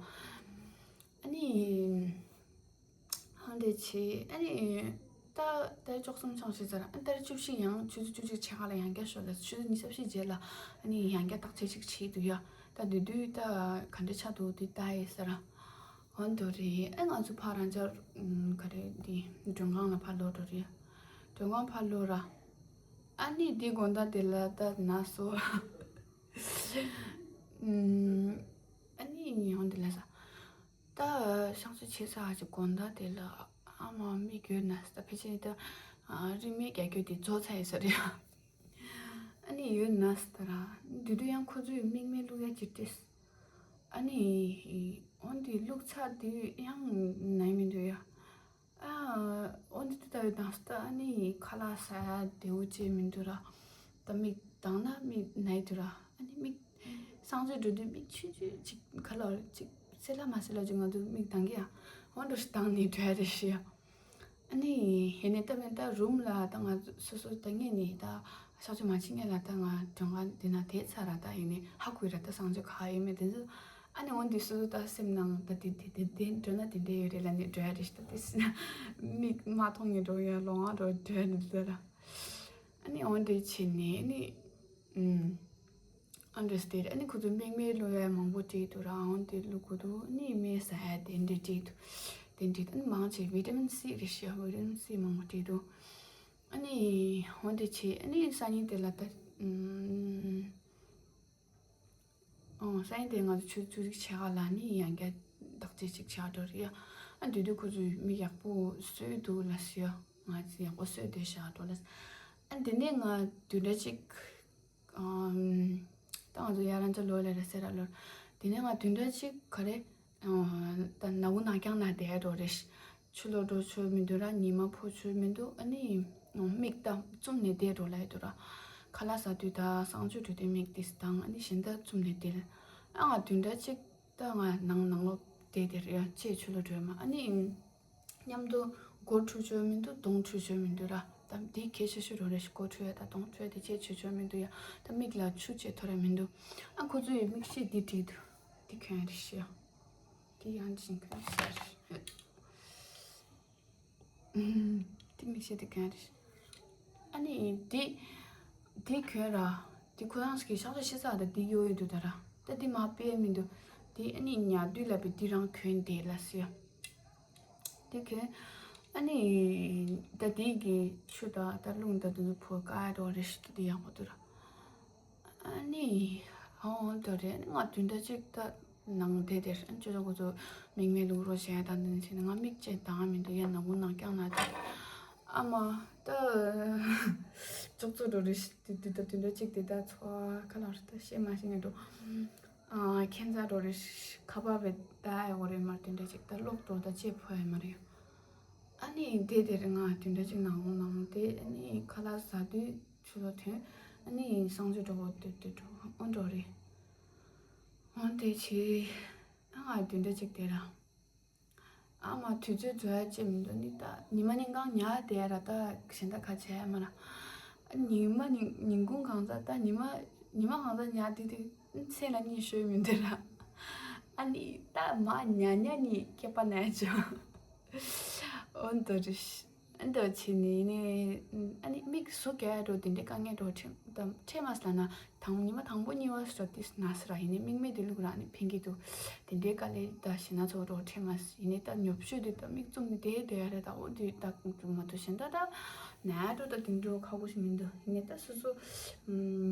ཨ་ནི། ཧང་དེ་ཆེ་ཨ་ནི། ད་ད་ཅོག་གསུམ་ཆང་ཞིག་ཟེར། ཨ་ད་བཅུ་བཞི་ཡང་ཆུ་ཚོད་བཅུ་གཅིག་ཕྱེད་ཀ་ལ་ཡང་བསྐྱར་ཤོག་ལ། ཆུ་ཚོད་ཉི་ཤུ་རྩ་བཞི་རྗེས་ལ་ཨ་ནི་ཡང་བསྐྱར་བརྟག་དཔྱད་ཅིག་བྱེད་དུས་ཡ། ད་དེ་དུས་ད་ག་འདྲ་ཆགས་འདུག་དེ་ལྟ་ཡི་ཟེར། འོན་ཏོ་རེད། ཨ་ང་ཚོ་ཕར་རང་ཅག་ག་རེ་འདི་མགྲོན་ཁང་ལ་ཕར་ལོག་འགྲོ་རེད། མགྲོན་ཁང་ཕར་ལོག་ར། ཨ་ནི་དེ་དགོང་དག་དེ་ལ་ད་ན་སོ། ཨ་ནི་ཡང་དེ་ལ་ས། ད་གཤག་བཅོས་བྱས་ཚར་ཅིག་དགོང་དག་དེ་ལ་ཨ་མ་མིག་ཡོད་ན་ས། ད་ཕལ་ཆེར་ད་རིན་མེད་རྒྱག་རྒྱུ་དེ་རྫོགས་ཚར་ཡོད་ས་རེད། ཨ་ནི་ཡོད་ན་ས་ད་ར། དེ་དུས་ཡང་ཁོ་ཚོས་མིག་མེ་བླུག་ཡ་ཅིག་སྤྲད། ཨ་ནི། འོན་ཏེ་བླུག་ཚར་དུས་ཡང་ན་ཡི་མི་འདུག་ཡ། ཨ། འོན་ཏེ་དེ་ལྟ་བུའི་དང་ས་ད་ཨ་ནི་ཁ་ལག་ཟ་ཡ་བདེ་བོ་ཅིག་མི་འདུག་ར། ད་མིག་གདངས་ན་མིག་ན་ཡི་འདུག་ར། ཨ་ནི་མིག་གསང་སྤྱོད་འགྲོ་དུས་མིག་ཆུང་ཆུང་ཅིག་ག་ལ་ཅིག་སེ་ལ་མ་སེ་ལ་ཅིག་ང་ཚོ་མིག་གདངས་ཀྱི་ཡ། འོན་ཏེ་གདངས་ནས་འགྲོ་ཡ་རེད་ཤི་ཡ། ཨ་ནི་ཧེ་ནས་ད་མེད་ད་རུམ་ལ་ད་ང་སོ་སོ་ད་ངས་ནི་ད་གཤག་བཅོས་མ་བྱེད་ངེས་ལ་ད་ང་མགྲོན་ཁང་འདི་ན་བསྡད་ཚར་ར། ད་ཡིན་ནི་ཧ་གོ་ཡི་ར། ད་གསང་སྤྱོད་ག་ཡིན་མེད་དེ་ཚོ། ཨ་ནི་འོན་ཏེ་སོ་སོ་ད་སེམས་ནང་ད་དེ་དེ་དེ་དེ་འགྲོ་ན་དེ་འདྲ་ཡོད་རེད་ལ་ནི་འགྲོ་ཡ་རེད་ཤི། ད་དེ་སི་ན་མིག་མ་མཐོང་ངེས་འགྲོ་ཡ་ལོང་ང་འགྲོ་འགྲོ་ཡ་ནི་ད་ར། ཨ་ནི་འོན་ཏེ་བྱས་ནས་ཨ་ནི། ཨུམ། ཨ་འདྲ་སྟེ་ཨ་ནི་ཁོ་ཚོ་མིག་མེ་བླུག་ཡ་མང་པོ་བྲིས་འདུག་ར། འོན་ཏེ་བླུག་དགོས་འདུག་ཨ་ནི་མེ་ཟ་ཡ་དེ་འདྲ་བྲིས་འདུག་དེ་འདྲ་ཨ་ནི་མང་ཆེ་བི་ཏ་མིན་སི་རེད་ཤི། བི་ཏ་མིན་སི་མང་པོ་བྲིས་འདུག་ཨ་ནི་འོན་ཏེ་བྱས་ཨ་ནི་སང་ཉིན་དེ་ལ་ད་ཨུམ། ཨོ་སང་ཉིན་དེ་ང་ཚོ་ཆུ་ཚོད་བཅུ་གཅིག་ཕྱེད་ཀ་ལ་ནི་ཡང་བསྐྱར་བརྟག་དཔྱད་ཅིག་བྱ་འགྲོ་རེད་ཡ། ཨ་དེ་དུས་ཁོ་ཚོས་མིག་ཡག་པོ་གསོས་འདུག་ལ་ཟེར་ཡ། ང་ཚོ་ཡག་པོ་གསོས་བསྡད་བཞག་འགྲོ་ལ། ཨ་དེ་ནས་ང་བདུན་ཕྲག་གཅིག་ཨམ། ད་ང་ཚོ་ཡ་རང་ཅག་ལོ་ལ་ར་སེ་ར་ལོ། དེ་ནས་ང་བདུན་ཕྲག་གཅིག་ག་རེ། ཨ་ད་ནག་པོ་ནག་རྐྱང་ན་བསྡད་འགྲོ་རེད། ཆུ་ལོག་འགྲོ་ཆོག་མི་འདུག་ར། ཉི་མ་ཕོག་ཆོག་མི་འདུག་ཨ་ནི་མིག་ད་བཙུམས་ནས་བསྡད་འགྲོ་ལ་ཡོད་འདུག་ར། ཁ་ལག་ཟ་དུས་ད་གསང་སྤྱོད་འགྲོ་དུས་མིག་དེ་དང་ཨ་ནི་གཞན་དག་བཙུམས་ནས་བསྡད། ཨ་ང་བདུན་ཕྲག་གཅིག་ད་ང་ནང་ནང་ལོགས་བསྡད་དེ་རེད་ཡ། ཅེས་ཆུ་ལོག་འགྲོ་མ་ཨ་ནི། མཉམ་དུ་སྒོ་འཁྲུག་ཆོག་མི་འདུག་གདོང་འཁྲུག་ཆོག་མི་འདུག་ར། ད་འདི་གལ་ཆེ་ཤོས་རང་རེད་ཤག་སྒོ་འཕྲོད་ཡ་དང་གདོང་འཕྲོད་དེ་ཅིག་བྱེད་ཆོག་མི་འདུག་ཡ། ད་མིག་ལ་ཆུ་ཅིག་ཐོར་ཡ་མི་འདུག་ཨ་ཁོ་ཚོ་ཡི་མིག་ཤེལ་འདི་བྲིས་འདུག་འདི་གྱོན་རེད་ཤག་འདི་ཡང་ཅིག་གྱོན་ཤག་འདི་མིག་ཤེལ་འདི་གྱོན་རེད། ཨ་ནི་འདི་འདི་གྱོན་ར། འདི་ཁོ་རང་གི་ཤག་ཤ་ཤི་ས་ད་འདི་གཡོ་ཡོད་འདུག་ད་ར། ད་འདི་མ་སྤེལ་མི་འདུག་འདི་ཨ་ནི་ཉལ་དུས་ལ་བི་འདི་རང་གྱོན་བསྡད་ལ་ཟེར། དེ་གིན་ཨ་ནི་ད་དེ་གི་ཆུ་དང་ད་རླུང་དང་དེ་ཚོ་ཕོ་ཀ་ཡ་འགྲོ་རེ་ཞིག་དེ་ཡག་པོ་འདུག་ར། ཨ་ནི་ཧོང་དོ་རེ་ང་དུས་འདྲ་ཅིག་ད་ནང་དེ་དེར་ཨ་ཅོ་ཅོ་ཁོ་ཚོ་མིག་མེད་ལུག་རོ་བྱས་དང་དེ་ཚོ་ང་མིག་ཅན་དང་མི་འདུག་ཡ་ནག་པོ་ནག་རྐྱང་ན་དེ་ཨ་མ་ད་ཅོག་ཙོ་འགྲོ་རེ་ཞིག་དེ་དེ་ད་དུས་འདྲ་ཅིག་དེ་ད་ཚོ་ཁ་ལག་ད་ཤེས་མ་ཤེས་ངས་འགྲོ། ཨ་ཁྱད་མཚར་འགྲོ་རེ་ཤི་ཁ་པར་བས་ད་ཨེ་འོ་རེ་མར་དེ་འདྲ་ཅིག་ད་ལོག་འགྲོ་ད་ཅེས་ཕོ་ཨེ་མ་རེད། ཨ་ནི་དེ་དེ་རེ་ང་དེ་འདྲ་ཅིག་ནང་ནང་དེ་ཨ་ནི་ཁ་ལག་ཟ་དུས་ཆུ་ལོ་ཐོན། ཨ་ནི་སང་ཆུ་འགྲོ་བོ་དུ་དུ་འགྲོ་ཨོ་འགྲོ་རེ། ཨོ་དེ་ཆེ་ཨ་ང་དེ་འདྲ་ཅིག་དེ་ར། ཨ་མ་དུས་ཚོད་འཛོལ་ཡ་ཅེས་མི་འདུག་ནི་ད་ཉི་མ་ཉིན་གང་ཉལ་དེ་ར་ད་གཞན་ད་ཁ་བྱས་མ་ར། ཉི་མ་ཉིན་ཉིན་གུང་གང་ཟག་ད་ཉི་མ་ཉི་མ་གང་ཟག་ཉལ་དེ་དུས་ཚེ་ལ་གཉིད་ཤོས་མི་འདུག་ར། ཨ་ནི་ད་མ་ཉལ་ཉལ་ནི་སྐྱེས་པ་ན་ཅོ། འོ་འདོ་རི་ཤི་འདོ་ཆི་ནི་ནི་ཨ་ནི་མིག་ཟུག་ག་རོ་དེ་འདྲའི་དཀའ་ངལ་རོ་ཁྲེ་ད་ཁྲེ་མ་སླ་ན་དང་ཉི་མ་དང་པོ་གཉིས་པ་སོ་ཏིས་ན་སི་ར་ཡིན་ནི་མིག་མེད་དུ་ལུག་ར་ནི་ཕིང་གི་དུ་དེ་འདྲའི་དཀའ་ལས་ད་ཤི་ན་ཚོ་རོ་ཁྲེ་མ་སི་ཡིན་ནི་ད་ཉོབ་ཤོས་དུ་ད་མིག་བཙུམ་ནི་དེ་དེ་ཡ་རེ་ད་འོ་དུ་ད་ཀུང་ཀུང་མ་དུ་ཤན་ད་ད་ན་ཡ་དུ་ད་དེ་འགྲོ་ཁ་གོ་ཤི་མི་འདུག་ཡིན་ནི་ད་སོ་སོ་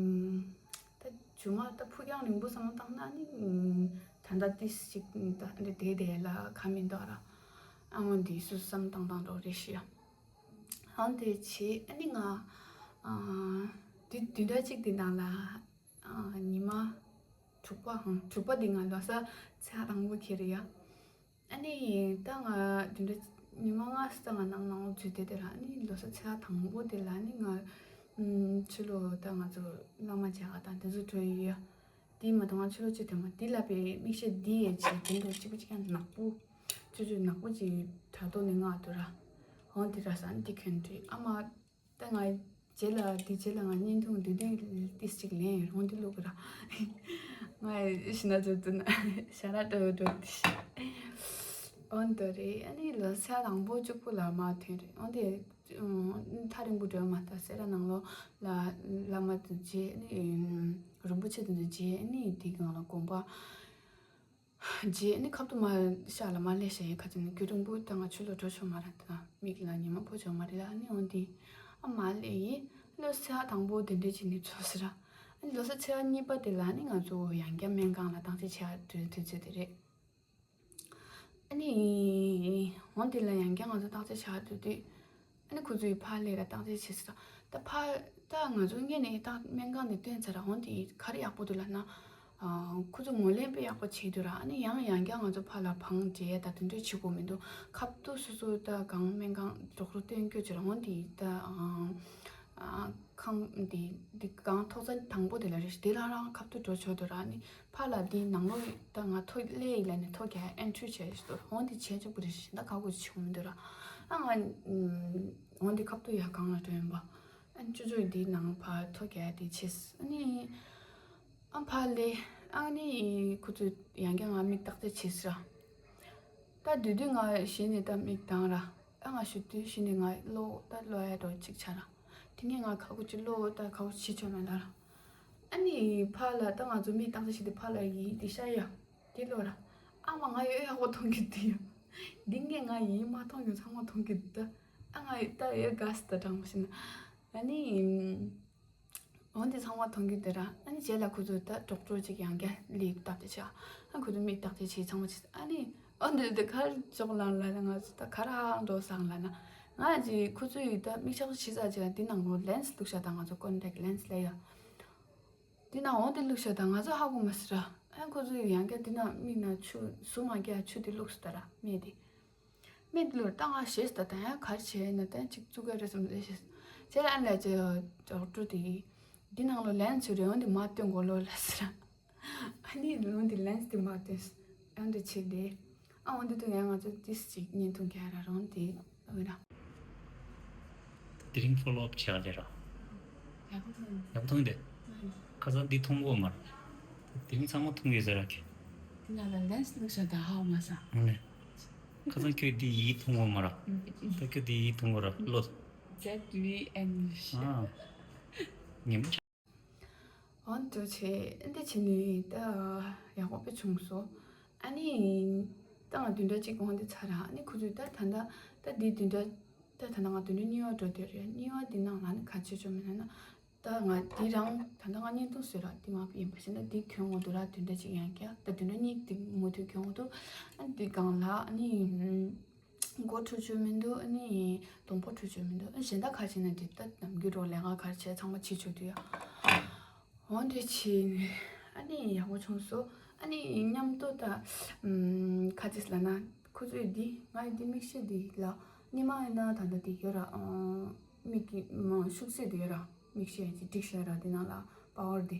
ད་ཇུ་མ་ད་ཕུགས་རྒྱང་རིང་པོ་བསམ་བློ་བཏང་ན་ནི་ད་ད་ཏིས་ཅིག་ད་འདི་དེ་དེ་ལ་ཁ་མི་འདུག་ར་ཨ་འོ་འདི་སུ་བསམ་བཏང་བཏང་འགྲོ་རེ་ཤི་ཡ། ཨང་དེ་བྱས་ཨ་ནི་ང་ཨ་དུས་དུས་འདྲ་གཅིག་དེ་ནང་ལ་ཨ་ཉི་མ་དྲུག་པ་ཧང་དྲུག་པ་དེ་ང་ལོ་གསར་ཚེས་དང་པོ་ཁྱེར་ཡ། ཨ་ནི་ད་ང་དུས་འདྲ་ཉི་མ་ལྔ་ཙམ་ང་ནང་ནང་ཚུད་དེ་དེ་ལ་ཨ་ནི་ལོ་གསར་ཚེས་དང་པོ་དེ་ལ་ཨ་ནི་ང་ཕྱི་ལོ་ད་ང་ཚོ་བླ་མ་མཇལ་ག་དང་དེ་ཚོ་འགྲོ་ཡི་ཡ། དེ་མ་གཏོགས་ང་ཕྱི་ལོ་གཅིག་དེ་མ་དེ་ལ་པའི་མིག་ཤེལ་འདི་ཡས་ཅིག་དེ་འདྲ་གཅིག་པ་གཅིག་ཡང་ནག་པོ། ཅོ་ཅོ་ནག་པོ་ཅིག་དྲ་ཐོག་ནས་མངགས་འདུག་ར། འོང་དེ་ར་ས་འདི་གྱོན་དུས་ཨ་མ་ད་ང་རྗེས་ལ་དེ་རྗེས་ལ་ང་བརྙན་ཐུང་འདི་འདི་ཏིས་ཅིག་ལེན་ཡོད་འོང་དེ་ལུག་ར། ང་ཤི་ན་ཚོད་དུ་ན་ཤ་ར་ཏོ་ཏོ་དེ་ཤི། འོང་དོ་རེད་ཨ་ནི་ལོ་ས་དང་པོ་གཅིག་པོ་ལ་མ་ཐོན་རེད་འོང་དེ་ཐག་རིང་པོ་འགྲོ་མ་ཐག་སེ་ར་ནང་ལོ་ལ་བླ་མ་དུ་རྗེས་ཨ་ནི་རིན་པོ་ཆེ་དུ་རྗེས་ཨ་ནི་དེ་གང་ལ་དགོངས་པ། རྗེས་ནི་ཁབ་ཏུ་མ་ཤ་ལ་མ་ལས་ཤ་ཡི་ཁ་ཅིག་ནི་རྒྱུ་རིང་པོ་ད་ང་ཆུ་ལོ་འགྲོ་ཆོག་མ་ར་ད་མིག་ལ་ཉི་མ་ཕོ་ཆོག་མ་རེད་ཨ་ནི་འོང་དེ་ཨ་མ་ལས་ཡིན་ལོ་ས་དང་པོ་དེ་འདྲས་ཅིག་ནི་ཚོ་ཟེར་ར་ཨ་ནི་ལོ་ས་ཚེ་བ་གཉིས་པ་དེ་ལ་ནི་ང་ཚོ་ཡང་བསྐྱར་སྨན་ཁང་ལ་བཏང་ཚེ་ཆ་དུས་དུས་ཚོད་དེ་རེད། ཨ་ནི། འོན་ཏེ་ལ་ཡང་བསྐྱར་ང་ཚོ་བརྟག་དཔྱད་བྱ་དུས་དུས། ཨ་ནི་ཁོ་ཚོའི་ཕར་ལས་ལ་བརྟག་དཔྱད་བྱེད་ཟེར། ད་ཕར་ད་ང་ཚོ་སྔོན་ནས་ད་སྨན་ཁང་ནས་བཏོན་ཚར་འོན་ཏེ་ག་རེ་ཡག་པོ་འདུག་ལབ་ན། ཨ། ཁོ་ཚོ་ངོས་ལེན་དཔེ་ཡག་པོ་བྱེད་འདུག་ར་ཨ་ནི་ཡང་ཡང་བསྐྱར་ང་ཚོ་ཕར་ལ་བང་བསྒྲིགས་ད་དེ་འདྲ་བྱེད་དགོས་མི་འདུག་ཁབ་ཏུ་སོ་སོ་ད་གང་སྨན་ཁང་ཌོག་ཊར་བསྟན་རྒྱུ་བྱེད་ར་འོན་ཏེ་ད། ཨ། ཁང་འདི་འདི་གང་ཐོག་ས་དང་པོ་དེ་ལ་རེད་དེ་ལ་རང་ཁབ་ཏུ་འགྲོ་ཆོག་འདུག་ར་ནི་ཕར་ལ་འདི་ནང་ལོགས་ད་ང་ཐོ་ལེ་ཡི་ལ་ནི་ཐོ་རྒྱ་ཨེན་ཊི་རི་བྱས་ཤོག་འོང་འདི་བྱས་ཆོག་པ་རེད་ད་ཁག་པོ་ཆེ་མི་འདུག་ར་ཨ་ང་འོང་འདི་ཁབ་ཏུ་ཡ་གང་ལ་འགྲོ་ཡིན་པ་ཨ་ཅུ་ཅུ་འདི་ནང་ཕར་ཐོ་རྒྱ་འདི་བྱས་ཨ་ནི་ཨ་ཕར་ལེ་ཨ་ནི་ཁོ་ཚོས་ཡང་བསྐྱར་ང་མིག་བརྟག་དཔྱད་བྱས་ཟེར་ར། ད་དུས་དུས་ང་གཞི་ནས་ད་མིག་དང་ར། ཨ་ང་ཞུ་དུས་གཞི་ནས་ང་གློ་ད་གློ་ཡ་འགྲོ་གཅིག་ཆ་ར། དེ་ངས་ང་ཁ་ཁུ་ཅི་གློ་ད་ཁ་ཁུ་ཆི་ཆོད་མེད་ད་ར། ཨ་ནི་ཕ་ལ་ད་ང་ཚོ་མིག་བཏང་ས་ཞིག་དེ་ཕ་ལ་ཡིན་དེ་ཤ་ཡ། དེ་གློ་ར། ཨ་མ་ང་ཡོད་ཡག་པོ་མཐོང་གི་དེ་ཡ། འདི་ངས་ང་ཡིན་མ་མཐོང་གི་ཚང་མ་མཐོང་གི་ད། ཨ་ང་ད་ཡོད་དགའ་སི་ད་དྲང་མོ་ཤི་ན། ཨ་ནི། འོན་ཏེ་ཚང་མ་མཐོང་རྒྱུ་དེ་ར་ཨ་ནི་རྗེས་ལ་ཁོ་ཚོས་ད་ཌོག་ཊར་ཅིག་ཡང་བསྐྱར་ལེབ་བརྟག་དཔྱད་བྱས་ཨ་ཁོ་ཚོས་མིག་བརྟག་དཔྱད་བྱས་ཚང་མ་བྱས་ཨ་ནི་འོན་ཏེ་དེ་གར་ཅོག་ལང་ལ་ང་ཚོ་ད་ག་ར་འགྲོ་སང་ལ་ན་ང་ཅི་ཁོ་ཚོས་ད་མིག་ཆག་ཆི་ས་ཅི་ལ་འདི་ནང་ལོ་ལེན་སི་བླུགས་ཤ་དང་ང་ཚོ་ཀོན་ཊེག་ལེན་སི་ལ་ཡ་འདི་ནང་འོན་ཏེ་བླུགས་ཤ་དང་ང་ཚོ་ཧ་གོ་མ་སི་ར་ཨ་ཁོ་ཚོས་ཡང་བསྐྱར་འདི་ནང་མིག་ན་ཆུ་ཟུ་མ་རྒྱ་ཆུ་དེ་བླུགས་སི་ད་ར་མེད་དེ། མི་འདི་ལོར་ད་ང་ཞེས་ད་ད་ཡང་གར་བྱས་ན་ད་ཅིག་བཙུགས་ཀ་རེད་བསམ་ལས་ཞེས། ཅེ་ལ་ཨ་ལས་ཅེ་ཡོ་ཌོག་ཊར་དེ་འདི་ནང་ལོ་ལན་ཚུ་རེ་འོན་དེ་མ་སྟོན་གོ་ལོ་ལ་ཟེར། ཨ་ནི་འོན་དེ་ལན་དེ་མ་སྟོན་ཨ་འདྲ་བྱས་དེ། ཨ་འོན་དེ་དུ་ཡང་ང་ཚོ་ཏིས་ཅིག་བརྙན་ཐུང་ག་ར་རོང་དེ་འོན་ར། དེ་རིང་ཕོ་ལོ་ཨབ་བྱས་ལེ་ར། ཡག་པོ་མཐོང་། ཡག་པོ་མཐོང་དེ། ཁ་སང་འདི་མཐོང་གོ་མ་ར། དེ་རིང་ཚང་མ་མཐོང་ཡོད་ཟེར་ར་ཁྱེད། དེ་ན་ལ་ལན་སི་ལུག་ཤ་ད་ཧའོ་མ་ས། ཨ་ནི། ཁ་སང་ཁྱོད་འདི་ཡིད་མཐོང་གོ་མ་ར། ད་ཁྱོད་འདི་ཡིད་མཐོང་གོ་ར་ལོ། Z V N ཨ། ཉིན་མོ་ཆ། འོན་ཏེ་ཆེ་འདི་ཆེ་ནི་ད་ཡག་པོ་དཔེ་བྱུང་སོ། ཨ་ནི། ད་ང་བདུན་ཕྲག་གཅིག་གོང་དེ་ཚར་ར། ཨ་ནི་ཁོ་ཚོས་ད་ད་ད་ད་འདི་བདུན་ཕྲག་ད་ད་ང་བདུན་ཕྲག་གཉིས་པ་འགྲོ་དེ་རེད། གཉིས་པ་འདི་ནང་ལ་ནི་ག་ཆེ་ཆོ་མེད་ན་ན། ད་ང་འདི་རང་ད་ད་ང་བརྙན་ཐུང་བཟོས་ར་འདི་མ་ཡིན་པ་ཞིག་ན་འདི་གྱོན་འོང་དུ་ར་བདུན་ཕྲག་གཅིག་ཡང་རྒྱ་ད་བདུན་ཕྲག་གཉིས་འདི་མུ་མཐུད་གྱོན་འོང་དུ། ཨ་འདི་སྒང་ལ་ཨ་ནི། མགོ་འཁྲུ་ཆོ་མི་འདུག་ཨ་ནི་གདོང་པ་འཁྲུ་ཆོ་མི་འདུག་ཨ་གཞན་དག་ཁ་ཕྱེ་ན་འགྲིག་ད་ནམ་རྒྱུན་རོགས་ལས་ཀ་གར་བྱས་ཚང་མ་བྱེད་ཆོག་དུས་ཡ། འོན་ཏེ་ཕྱིན་ཨ་ནི་ཡག་པོ་བྱུང་སོ། ཨ་ནི་མཉམ་དུ་ད་ཁ་ཅིག་ལ་ན་ཁོ་ཚོས་འདི་ང་ཡི་འདི་མིག་ཤེལ་འདི་ལ་ཉི་མ་ཡིན་ན་ད་ལྟ་འདི་ཡོད་ར། མིག་གི་ཤུགས་ཚད་འདི་ཡོད་ར། མིག་ཤེལ་གྱི་སྒྲིག་ཤེལ་ར་འདི་ནང་ལ་པ་ཝར་འདི།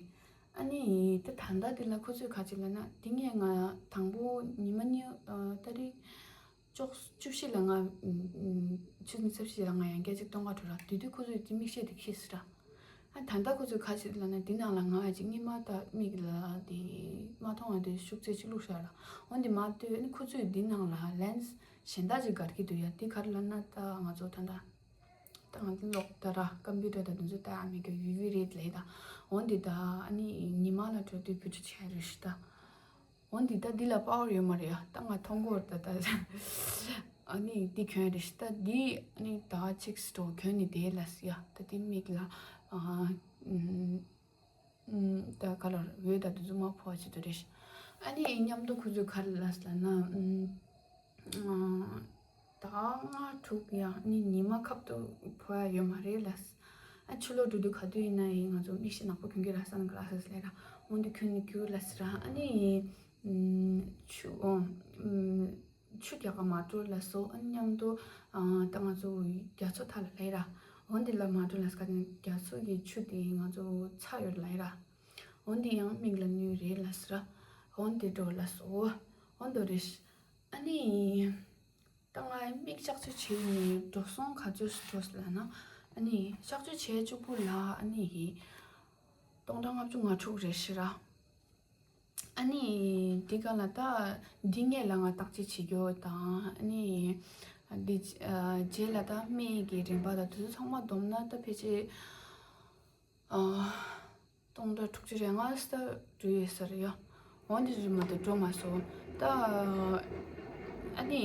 ཨ་ནི་ད་ད་ལྟ་འདི་ལ་ཁོ་ཚོས་ཁ་ཅིག་ལ་ན་འདི་ངས་ང་དང་པོ་ཉི་མ་གཉིས་ད་རེས། ཅོག་བཅུ་བཞི་ལ་ང་ཆུ་ཚོད་ཉི་ཤུ་ལ་ང་ཡང་སྐད་ཅིག་སྟོན་ག་འགྲོ་ར། དེ་དུས་ཁོ་ཚོས་དེ་མིག་ཤེལ་དེ་ཁྱེར་སི་ར། ཨ་ད་ལྟ་ཁོ་ཚོས་ག་ཞིག་ལབ་ན་འདི་ནང་ལ་ང་ཅིག་གཉིད་མ་ད་མིག་ལ་དེ་མ་མཐོང་བ་དེ་ཤུགས་ཚད་ཅིག་བླུགས་ཤག་ར། འོན་ཏེ་མ་ལྟོས་ཨ་ནི་ཁོ་ཚོས་འདི་ནང་ལ་ལེན་སི་གཞན་དག་ཅིག་སྒར་གྱི་འདུག་ཡ། དེ་ག་རེ་ལབ་ན་ད་ང་ཚོ་ད་ལྟ་ད་ང་ཚོ་གློག་ད་ར་ཀམ་པུ་ཊར་ད་དེ་ཚོ་ད་ཨ་མི་གི་ཡུ་ཝི་རེད་ལས་ད། འོན་ཏེ་ད་ཨ་ནི་ཉི་མ་ལ་འགྲོ་དུས་བུ་ཆུ་ཆེ་རེ་ཞིག་ད། འོན་ཏེ་ད་འདི་ལ་པ་ཝར་ཡོད་མ་རེད་ཡ། ད་ང་མཐོང་གོ་ད་ད། ཨ་ནི་འདི་གྱོན་རེད་ཤི་ད་འདི་ཨ་ནི་ད་ཅིག་སི་ཏོ་གྱོན་ནི་དེ་ལ་སི་ཡ། ད་འདི་མིག་ལ་ཨ་ཨུམ་ཨུམ་ད་ག་ལ་འོད་ད་དུ་ཟུ་མ་ཕོ་བ་ཅི་དུ་རེད་ཤི། ཨ་ནི་མཉམ་དུ་ཁོ་ཚོས་ག་རེ་ལ་སི་ལ་ན་ཨུམ་ཨ། ད་ལྔ་དྲུག་ཡང་ནི་ཉི་མ་ཁབ་ཏུ་ཕོ་ཡ་ཡོད་མ་རེད་ལ། ཨ་ཕྱི་ལོགས་འགྲོ་དུས་ག་དུས་ཡིན་ན་ཡིན་ང་ཚོ་མིག་ཤེལ་ནག་པོ་གྱོན་གྱི་ར་སན་ག་ལ་སི་ལས་ར། འོན་ཏེ་གྱོན་ནི་གྱུར་ལ་སི་ར། ཨ་ནི་ཆུ་ཨོ་ཆུ་རྒྱག་ག་མ་འགྲོ་ལ་སོ། ཨ་ནི་མཉམ་དུ་ད་ང་ཚོ་རྒྱ་མཚོ་མཐའ་ལ་ལས་ར། འོན་ཏེ་ལ་མ་འགྲོ་ལ་སི་ག་ནི་རྒྱ་མཚོ་གི་ཆུ་དེ་ང་ཚོ་ཚ་ཡོད་ལས་ར། འོན་ཏེ་ཡང་མིག་ལ་ནུས་རེད་ལ་སི་ར། འོན་ཏེ་འགྲོ་ལ་སོ། འོན་ཏེ་རེ་ཨ་ནི། ད་ང་མིག་གཤག་བཅོས་བྱས་ནས་འགྲོ་སོང་ག་ཚོད་འགྲོ་སོང་ལབ་ན། ཨ་ནི་གཤག་བཅོས་བྱས་གཅིག་པུ་ལ་ཨ་ནི་སྟོང་ཕྲག་ལྔ་བཅུ་ང་དྲུག་རེད་ཤི་ར། ཨ་ནི་འདི་ག་ལ་ད་འདི་ངས་ལ་ང་བརྟག་དཔྱད་བྱེད་རྒྱུ་དང་ཨ་ནི་འདི་རྗེས་ལ་ད་སྨན་གྱི་རིན་པ་དང་དེ་ཚོ་ཚང་མ་བསྡོམས་ན་ད་ཕལ་ཆེར། སྟོང་ཕྲག་དྲུག་ཅུ་རེ་ལྔ་ཙམ་འགྲོ་ཡོད་ས་རེད་ཡ། འོན་ཏེ་རེད་མ་གཏོགས་འགྲོ་མ་སོང་། ད་ཨ་ནི་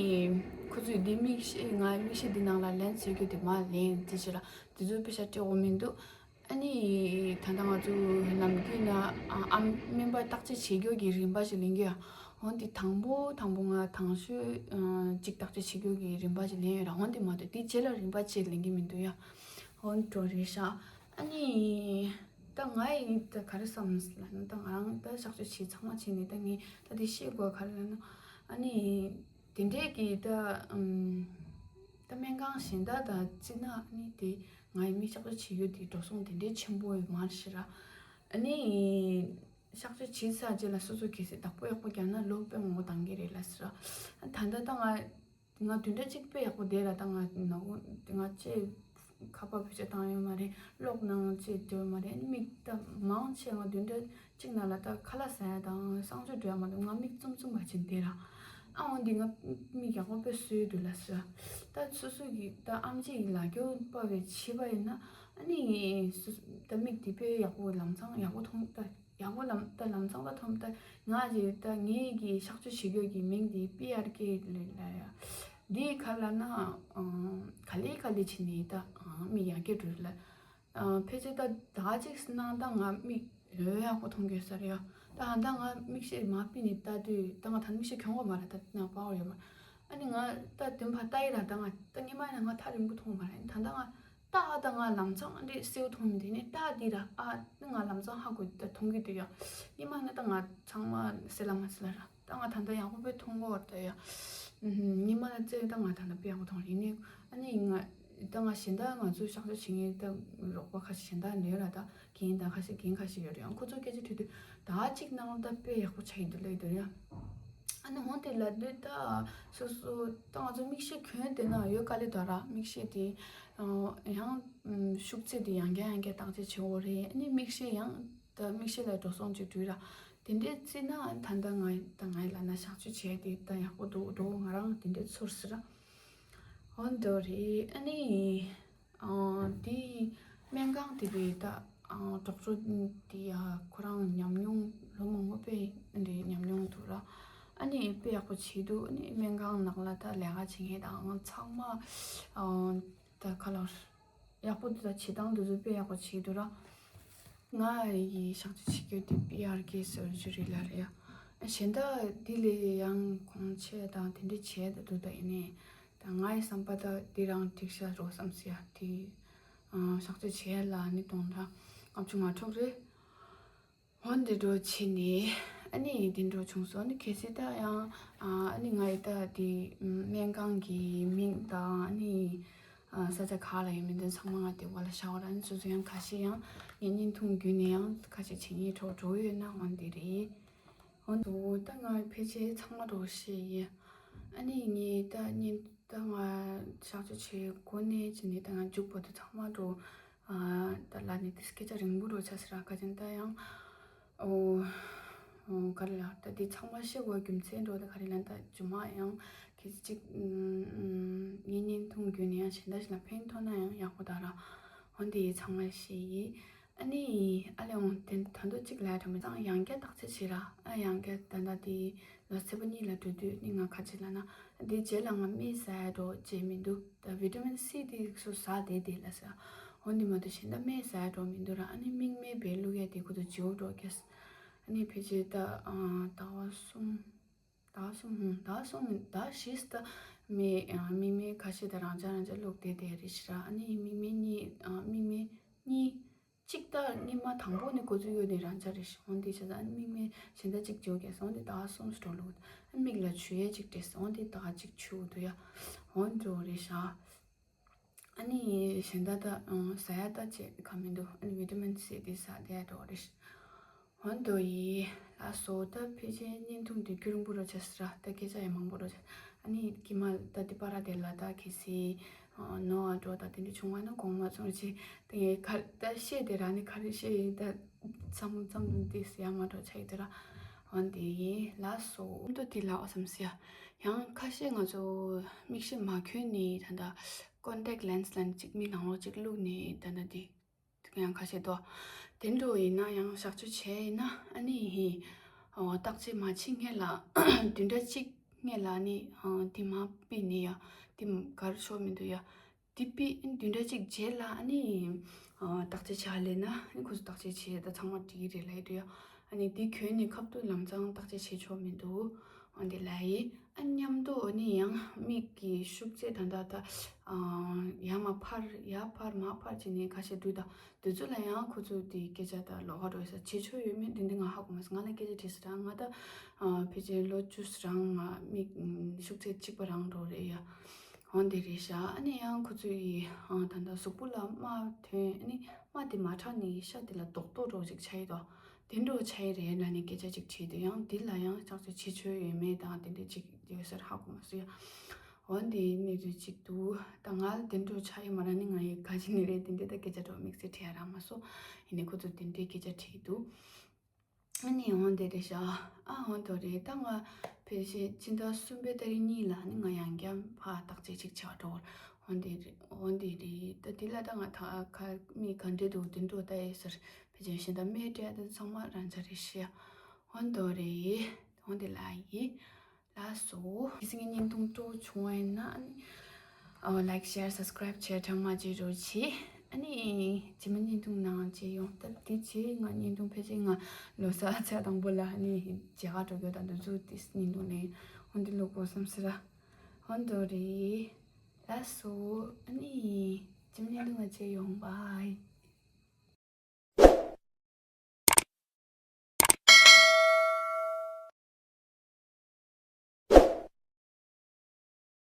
ཁོ་ཚོས་འདི་མིག་ཤེལ་ང་མིག་ཤེལ་འདི་ནང་ལ་ལེན་སི་ཟེར་རྒྱུ་དེ་མ་ལེན་དེ་ཕྱིར་དེ་ཚོ་པེ་ཤ་སྤྲད་དགོས་མི་འདུག་ཨ་ནི་ད་ལྟ་ང་ཚོ་ནམ་རྒྱུན་ན་ཨ་སྨན་པ་བརྟག་དཔྱད་བྱེད་རྒྱུ་གི་རིན་པ་ཞིག་ལེན་གྱི་ཡ། འོན་ཏེ་དང་པོ་དང་པོ་ང་དང་ཤོས་གཅིག་བརྟག་དཔྱད་བྱེད་རྒྱུ་གི་རིན་པ་ཞིག་ལེན་ཡོད་ར། འོན་ཏེ་མ་གཏོགས་དེ་རྗེས་ལ་རིན་པ་ཅིག་ལེན་གྱི་མི་འདུག་ཡ། འོན་འགྲོ་རེད་ཤག་ཨ་ནི། ད་ང་ཡིས་ད་ག་རེ་བསམ་ལབ་ན་ད་ང་རང་ད་གཤག་བཅོས་བྱས་ཚང་མ་བྱས་ནས་ད་ངས་ད་དེ་ཤེས་དགོས་ག་རེ་ལབ་ན། ཨ་ནི་དེ་འདྲས་ཀྱི་ད་ཨམ་ད་སྨན་ཁང་གཞན་དག་དང་བརྩིས་ན་ཨ་ནི་དེ་ང་ཡི་མིག་གཤག་བཅོས་བྱེད་ཡུལ་དེ་འགྲོ་སོང་དེ་འདྲས་ཆེན་པོ་ཡོད་མ་རེད་ཤི་ར། ཨ་ནི་གཤག་བཅོས་བྱས་ཚར་རྗེས་ལ་སོ་སོ་གལ་སྲིད་བདག་པོ་ཡག་པོ་རྒྱག་ན་ལོ་དཔེ་མང་པོ་འདང་གི་རེད་ལ་ཤི་ར། ད་ད་ད་ང་། ང་བདུན་ཕྲག་གཅིག་དཔེ་ཡག་པོ་བསྡད་ར། ད་ང་ནག་ང་ལྕེ་ཁ་པར་བེད་སྤྱོད་བཏང་ཡོད་མ་རེད། གློག་ནང་ལྕེ་སྡོད་མ་རེད། མིག་ད་མང་ཆེ་ང་བདུན་ཕྲག་གཅིག་ནང་ལ་ད་ཁ་ལག་ཟ་ཡ་དང་གསང་སྤྱོད་འགྲོ་ཡ་མ་གཏོགས་ང་མིག་བཙུམ་བཙུམ་པ་བྱས་བསྡད་ར། ཨ་འོན་ཏེ་ང་མིག་ཡག་པོ་དཔེ་བཟོས་འདུག་ལ་ཟེར། ད་སོ་སོ་གི་ད་ཨམ་ཆི་ཡི་ལ་རྒྱོ་པ་བའི་བྱིས་པ་ཡིན་ན་ཨ་ནི་སོ་སོ་ད་མིག་དེ་དཔེ་ཡག་པོ་ལམ་སང་ཡག་པོ་མཐོང་ད། ཡག་པོ་ལམ་ད་ལམ་སང་ད་ཐོམ་ད་ང་ཞིག་ད་ངའི་གི་གཤག་བཅོས་བྱེད་རྒྱུ་གི་མིང་དེ་པི་ཨར་ཀེ་ལ་ཡ། འདི་ག་ལ་ན་ག་ལེ་ག་ལེ་བྱས་ནས་ད་མིག་ཡག་གེ་འགྲོ་ལ། ཕལ་ཆེར་ད་ད་ཅིག་སྣང་ད་ང་མིག་ལོས་ཡག་པོ་མཐོང་གི་ཡོད་ས་རེད་ཡ། ད་ད་ང་མིག་ཤེལ་མ་ཕུད་ནས་ལྟ་དུས་ད་ང་ད་མིག་ཤེལ་གྱོན་གོ་མ་རེད། ད་ན་པའོ་ཡོད་མ་རེད། ཨ་ནི་ང་ད་དོན་ཕ་ལྟ་ཡི་ར། ད་ང་ད་ངེད་མ་ཡིན་ན་ང་ཐག་རིང་པོ་མཐོང་མ་རེད། ད་ད་ང་ཏག་ཏག་ང་ལམ་སང་འདི་སེའུ་མཐོང་མི་འདི་ནི་ཏག་འདི་ར། ཨ་ནི་ང་ལམ་སང་ཧ་གོ་ད་མཐོང་གི་འདུག་ཡ། ཉི་མ་ནི་ད་ང་ཚང་མ་སེ་ལ་མ་སེ་ལ་ར། ད་ང་ད་ལྟ་ཡག་པོ་དཔེ་མཐོང་གོ་བར་ད་ཡ། ཉི་མ་ནི་ཙེ་ད་ང་ད་ལྟ་དཔེ་ཡག་པོ་མཐོང་རེད། ནི་ཨ་ནི་ང་ད་ང་གཞན་དག་ང་ཚོའི་གཤག་བཅོས་བྱེད་མཁན་ད་རོགས་པ་ཁ་ཤས་གཞན་དག་ནས་ར། ད་རྒན་ད་ཁ་ཤས་རྒན་ཁ་ཤས་ཡོད་རེད། ཡང་ཁོ་ཚོ་སྐད་ཆ་དྲིས་དུས་ད་གཅིག་ནང་ད་དཔེ་ཡག་པོ་ཆགས་ཡི་འདུག་ལབ་ཡི་འདུག་ཡ། ཨ་ནི་འོན་ཏེ་ལབ་དུས་ད་སོ་སོ་ད་ང་ཚོ་མིག་ཤེལ་གྱོན་དེ་ན་ཡོད་ག་ལེ་ད་ར། མིག་ཤེལ་དེ་ཡང་ཤུགས་ཚད་དེ་ཡང་བསྐྱར་ཡང་བསྐྱར་བརྟག་དཔྱད་བྱེད་དགོས་རེད། ཨ་ནི་མིག་ཤེལ་ཡང་ད་མིག་ཤེལ་ལ་འགྲོ་སོང་ཅིག་འགྲོ་ར། དེ་འདྲས་བརྩིས་ན་ད་ལྟ་ང་ད་ང་ཡི་ལབ་ན་གཤག་བཅོས་བྱས་དེ་ད་ཡག་པོ་འདུག་འགྲོ་ང་རང་དེ་འདྲས་ཚོར་སྲིད་ར། འོ་འདྲ་རེད། ཨ་ནི་ཨ་དེ་སྨན་ཁང་དེ་བས་ད་ཨ་ཌོག་ཊར་དེ་ཡ་ཁོ་རང་ཉམས་མྱོང་ལོ་མང་པོ་དཔེ་འདྲའི་ཉམས་མྱོང་འདུག་ར། ཨ་ནི་དཔེ་ཡག་པོ་བྱེད་འདུག་ཨ་ནི་སྨན་ཁང་ནང་ལ་ད་ལས་ཀ་བྱེད་མཁན་དང་ཚང་མ་ཨ་ད་ག་ལ་ཡག་པོ་འདུག་ད་བྱེད་སྟངས་དེ་ཚོ་དཔེ་ཡག་པོ་བྱེད་འདུག་ར། ང་ཡི་གཤག་བཅོས་བྱེད་རྒྱུ་དེ་པི་ཨར་ཁེ་སར་ཇི་རི་ལ་རེད་ཡ། གཞན་དག་འདི་ལས་ཡང་གོང་ཆེ་དང་དེ་འདྲ་བྱས་ད་འདུག་ད་ཡིན་ནའི་ད་ངའི་བསམ་པ་ད་འདི་རང་འགྲིག་ཤག་རོ་བསམ་སི་ཡ་དེ། གཤག་བཅོས་བྱས་ལ་ནི་སྟོང་ཕྲག་ལྔ་བཅུ་ང་དྲུག་རེད། འོ་འདི་འགྲོ་བྱས་ནས་ཨ་ནི་འདི་འགྲོ་བྱུང་སོང་། ཨ་ནི་གལ་སྲིད་ད་ཡང་ཨ་ནི་ང་ཡི་ད་དེ་སྨན་ཁང་གི་མིང་དང་ཨ་ནི་ས་ཆ་ག་ལ་ཡིན་མིན་དེ་ཚང་མ་ང་དེ་བ་ལ་ཤ་བ་ར། ཨ་ནི་སོ་སོ་ཡང་ཁ་ཤས་ཡང་ངའི་བརྙན་ཐུང་བརྒྱུད་ནས་ཡང་ཁ་ཤས་བྱེད་ངེས་གྲོགས་འགྲོ་ཡོད་ན་འོ་འདི་རེད། འོ་འདུག་ད་ང་ཕལ་ཆེར་ཚང་མ་འགྲོ་ཤེས་ཡིན། ཨ་ནི་ངས་ད་བརྙན་ད་ང་གཤག་བཅོས་བྱས་གོ་ནས་བྱས་ནས་ད་ང་མཇུག་བར་དུ་ཚང་མ་འགྲོ། ཨ་ད་ལ་ནི་དེ་སྐད་ཆ་རིང་པོ་འགྲོ་ཆ་ཟེར་ར་ཁ་ཅན་ད་ཡང་། ཨོ། ཨོ་ག་རེ་ལ་ད་འདི་ཚང་མ་ཤེས་དགོས་རྒྱུ་མཚན་འགྲོ་ད་ག་རེ་ལ་ད་རྗེས་མ་ཡང་གི་ཅིག་ངའི་བརྙན་ཐུང་བརྒྱུད་ནས་ཡང་གཞན་དག་ཞིག་ལ་ཕན་ཐོགས་ན་ཡང་ཡག་པོ་ད་ར། འོན་ཏེ་ཚང་མ་ཤེས་ཡིན། ཨ་ནི་ཨ་ལེ་འོང་དེ་ད་འདོད་ཅིག་ལ་དྲ་མི་ཚང་ཡང་བསྐྱར་བརྟག་དཔྱད་བྱེད་ར། ཨ་ཡང་བསྐྱར་ད་ད་དེ་ལོ་ཚེས་པ་གཉིས་ལ་འགྲོ་དུས་ནི་ང་ཁ་ཆེ་ལ་ན་དེ་རྗེས་ལ་ང་སྨན་ཟ་ཡ་འགྲོ་བྱེད་མི་འདུག་ད་བི་ཏ་མིན་སི་དེ་སུ་ཟ་དེ་དེ་ལ་ཟ། འོ་འདི་མ་གཏོགས་གཞན་དག་སྨན་ཟ་ཡ་འགྲོ་མི་འདུག་ར། ཨ་ནི་མིག་སྨན་བེད་ལུག་ཡ་དེ་ཁོ་ཚོ་བྱེའུ་འགྲོ་ཀྱེ། ཨ་ནི་ཕལ་ཆེར་ད་ཟླ་བ་གསུམ། ཟླ་གསུམ་ཟླ་གསུམ་ཟླ་བཞི་ད་མི་མིག་སྨན་ཁ་ཤས་ད་རང་འཇགས་རང་འཇགས་བླུགས་བསྡད་བསྡད་རེད་ཤི་ར། ཨ་ནི་མིག་སྨན་གཉིས་མིག་སྨན་གཉིས་གཅིག་ད་སྔོན་མ་དང་པོ་ནས་འགོ་འཛུགས་ཡོད་ནས་རང་འཇགས་རེད་ཤི། འོན་ཏེ་བྱས་ཙང་ཨ་ནི་མིག་སྨན་གཞན་དག་གཅིག་བྱེའུ་ཀྱེ་སོང་དེ་ཟླ་གསུམ་སུ་འགྲོ་ལུགས། ཨ་མིག་ལ་བྱུག་ཡས་གཅིག་སྤྲད་སོང་དེ་ཟླ་གཅིག་བྱུག་འདུག་ཡ། འོ་འགྲོ་རེད་ཤ། ཨ་ནི་གཞན་དག་ད་ཟ་ཡ་ད་བྱེད་ག་མི་འདུག་ཨ་ནི་བི་ཏ་མིན་སི་དེ་ཟ་བསྡད་འགྲོ་རེད། འོ་འདུག་ཡིན་ལགས་སོ། ད་ཕལ་ཆེར་བརྙན་ཐུང་དེ་རྒྱུན་རིང་པོ་རོ་ཆ་སི་ར་ད་སྐད་ཆ་ཡང་མང་པོ་རོ་ཆ། ཨ་ནི་ཀི་མ་ད་དེ་པ་ར་དེ་ལ་ད་གལ་སྲིད་ནོ་ཨ་འགྲོ་ད་དེ་འདྲ་བྱུང་བ་ན་དགོངས་མ་ཚོམ་རེ་ཆེ། དེ་ངས་ག་ད་བཤད་དེ་ར་ནི་ག་རེ་བཤད་ཡིན་ད་མཚམས་མཚམས་དེ་ཟ་ཡ་མ་འགྲོ་ཆ་ཡི་དེ་ར། འོ་འདི་ཡིན་ལགས་སོ། འོ་འདུག་དེ་ལ་འོ་བསམ་སི་ཡ། ཡང་ཁ་ཤས་ང་ཚོ་མིག་ཤེལ་མ་གྱོན་ནི་ད་ད། ཀོན་ཊེག་ལེན་སི་ལ་ནི་གཅིག་མིག་ནང་ལོགས་གཅིག་བླུགས་ནས་ད་ལྟ་འདི་ཡང་ཁ་ཤས་དོ། དེ་འགྲོ་ཡིན་ན་ཡང་གཤག་བཅོས་བྱས་ཡིན་ན་ཨ་ནི་ཧི། ཨོ་བརྟག་དཔྱད་མ་བྱེད་སྔོན་ལ་བདུན་ཕྲག་གཅིག་སྔོན་ལ་ཨ་ནི་ཨ་དེ་མ་ཕུད་ནི་ཡ། དེ་གར་ཆོག་མི་འདུག་ཡ། དེ་ཕུད་བདུན་ཕྲག་གཅིག་རྗེས་ལ་ཨ་ནི་ཨ་བརྟག་དཔྱད་བྱ་ལེ་ན་ཨ་ནི་ཁོ་ཚོ་བརྟག་དཔྱད་བྱས་ད་ཚང་མ་འགྲིག་གི་རེད་ལབ་ཡི་འདུག་ཡ། ཨ་ནི་དེ་གྱོན་ནས་ཁ་ཐུག་ལམ་སང་བརྟག་དཔྱད་བྱེད་ཆོག་མི་འདུག་འོན་ཏེ་ལ་ཡི་ཨ་མཉམ་དུ་ཨ་ནི་ཡང་མིག་གི་ཤུགས་ཚད་ད་ལྟ་ད་ཡར་མར་འཕར་ཡར་འཕར་མར་འཕར་བྱས་ནས་ཁ་ཤས་འདུག་ད་དེ་ཚོ་ལ་ཡང་ཁོ་ཚོ་དེ་སྐད་ཆ་ད་ལོགས་ཀ་འགྲོ་ས་བྱེད་ཆོག་ཡོད་མེད་དེ་འདི་ང་ཧ་གོ་མ་སོང་། ང་ལ་སྐད་ཆ་དྲིས་ས་རང་ང་ད་ཕལ་ཆེར་ལོ་བཅུ་རང་ང་མིག་ཤུགས་ཚད་གཅིག་པ་རང་འགྲོ་རེད་ཡ། འོན་ཏེ་རེད་ཤག་ཨ་ནི་ཡང་ཁོ་ཚོ་ཡི་ད་ལྟ་གཟུགས་པོ་ལ་རྨ་ཐོན་ཨ་ནི་རྨ་དེ་མ་དྲག་ནས་ཤ་དེ་ལ་རྡོག་རྡོག་འདྲ་བོ་ཅིག་ཆགས་ཡི་དོ། དེ་འདྲ་བོ་ཆགས་ཡི་རེད་ལབ་ནས་སྐད་ཆ་ཅིག་དྲིས་དུས་ཡང་འདི་ལ་ཡང་ལྕགས་ཀྱི་བྱེད་ཆོག་ཡོད་མེད་དང་དེ་འདྲ་ཅིག་ཡོད་ཟེར་ཧ་གོ་མ་སོང་ཡ། འོ་འདི་ནི་རེ་ཅིག་འདུག་ད་ང་ལ་དེ་འདྲ་བོ་ཆགས་ཡོད་མ་ར་ནི་ང་ཡི་ག་ཅི་ནི་རེད་དེ་འདྲ་ད་སྐད་ཆ་འདྲ་བོ་དམིགས་བསལ་དྲིས་ཡ་རག་མ་སོང་། ཡིན་ནའི་ཁོ་ཚོ་དེ་འདྲའི་སྐད་ཆ་དྲིས་འདུག་ཨ་ནི་འོ་འདི་རེད་ཤག་ཨ་འོ་འདི་རེད། ད་ང་ཕལ་ཆེར་སྤྱི་ཟླ་གསུམ་པའི་ཏ་རིག་གཉིས་ལ་ནི་ང་ཡང་བསྐྱར་ཕར་བརྟག་དཔྱད་ཅིག་བྱ་འགྲོ། འོ་འདི་རེད་འོ་འདི་རེད། ད་འདི་ལ་ད་ང་ད་ཁ་མི་ག་འདྲ་འདུག་དེ་འདྲ་ད་ཡོད་ཟེར། ཕལ་ཆེར་གཞན་དག་སྨན་སྤྲད་དེ་ཚང་མ་རང་འཇགས་རེད་ཤག་འོ་འདི་རེད། འོ་འདི་ལ་ཡིན། ལགས་སོ། གལ་སྲིད་ངའི་བརྙན་ཐུང་སྤྲོ་བྱུང་བ་ཡིན་ན་ཨ་ནི། ཨོ་ལའིག་ཤེར་སབ་སི་ཀ་རའིབ་བྱས་དྲན་མ་བརྗེད་རོགས་གྱིས། ཨ་ནི་རྗེས་མ་བརྙན་ཐུང་ནང་མཇལ་ཡོང་། སྟབས་བདེ་བྱས། ང་བརྙན་ཐུང་ཕལ་ཆེར་ང་ལོ་གསར་ཚེས་དང་པོ་ལ་ཨ་ནི་མཇལ་ཁ་འགྲོ་རྒྱུ་དང་འདུ་འཛུགས་ཏིས་བརྙན་ཐུང་ལེན་འོན་ཏེ་ལོ་གོ་བསམ་སི་ར་འོན་ཏོ་རེད། ལགས་སོ། ཨ་ནི་རྗེས་མ་བརྙན་ཐུང་ང་མཇལ་ཡོང་། བྷའི།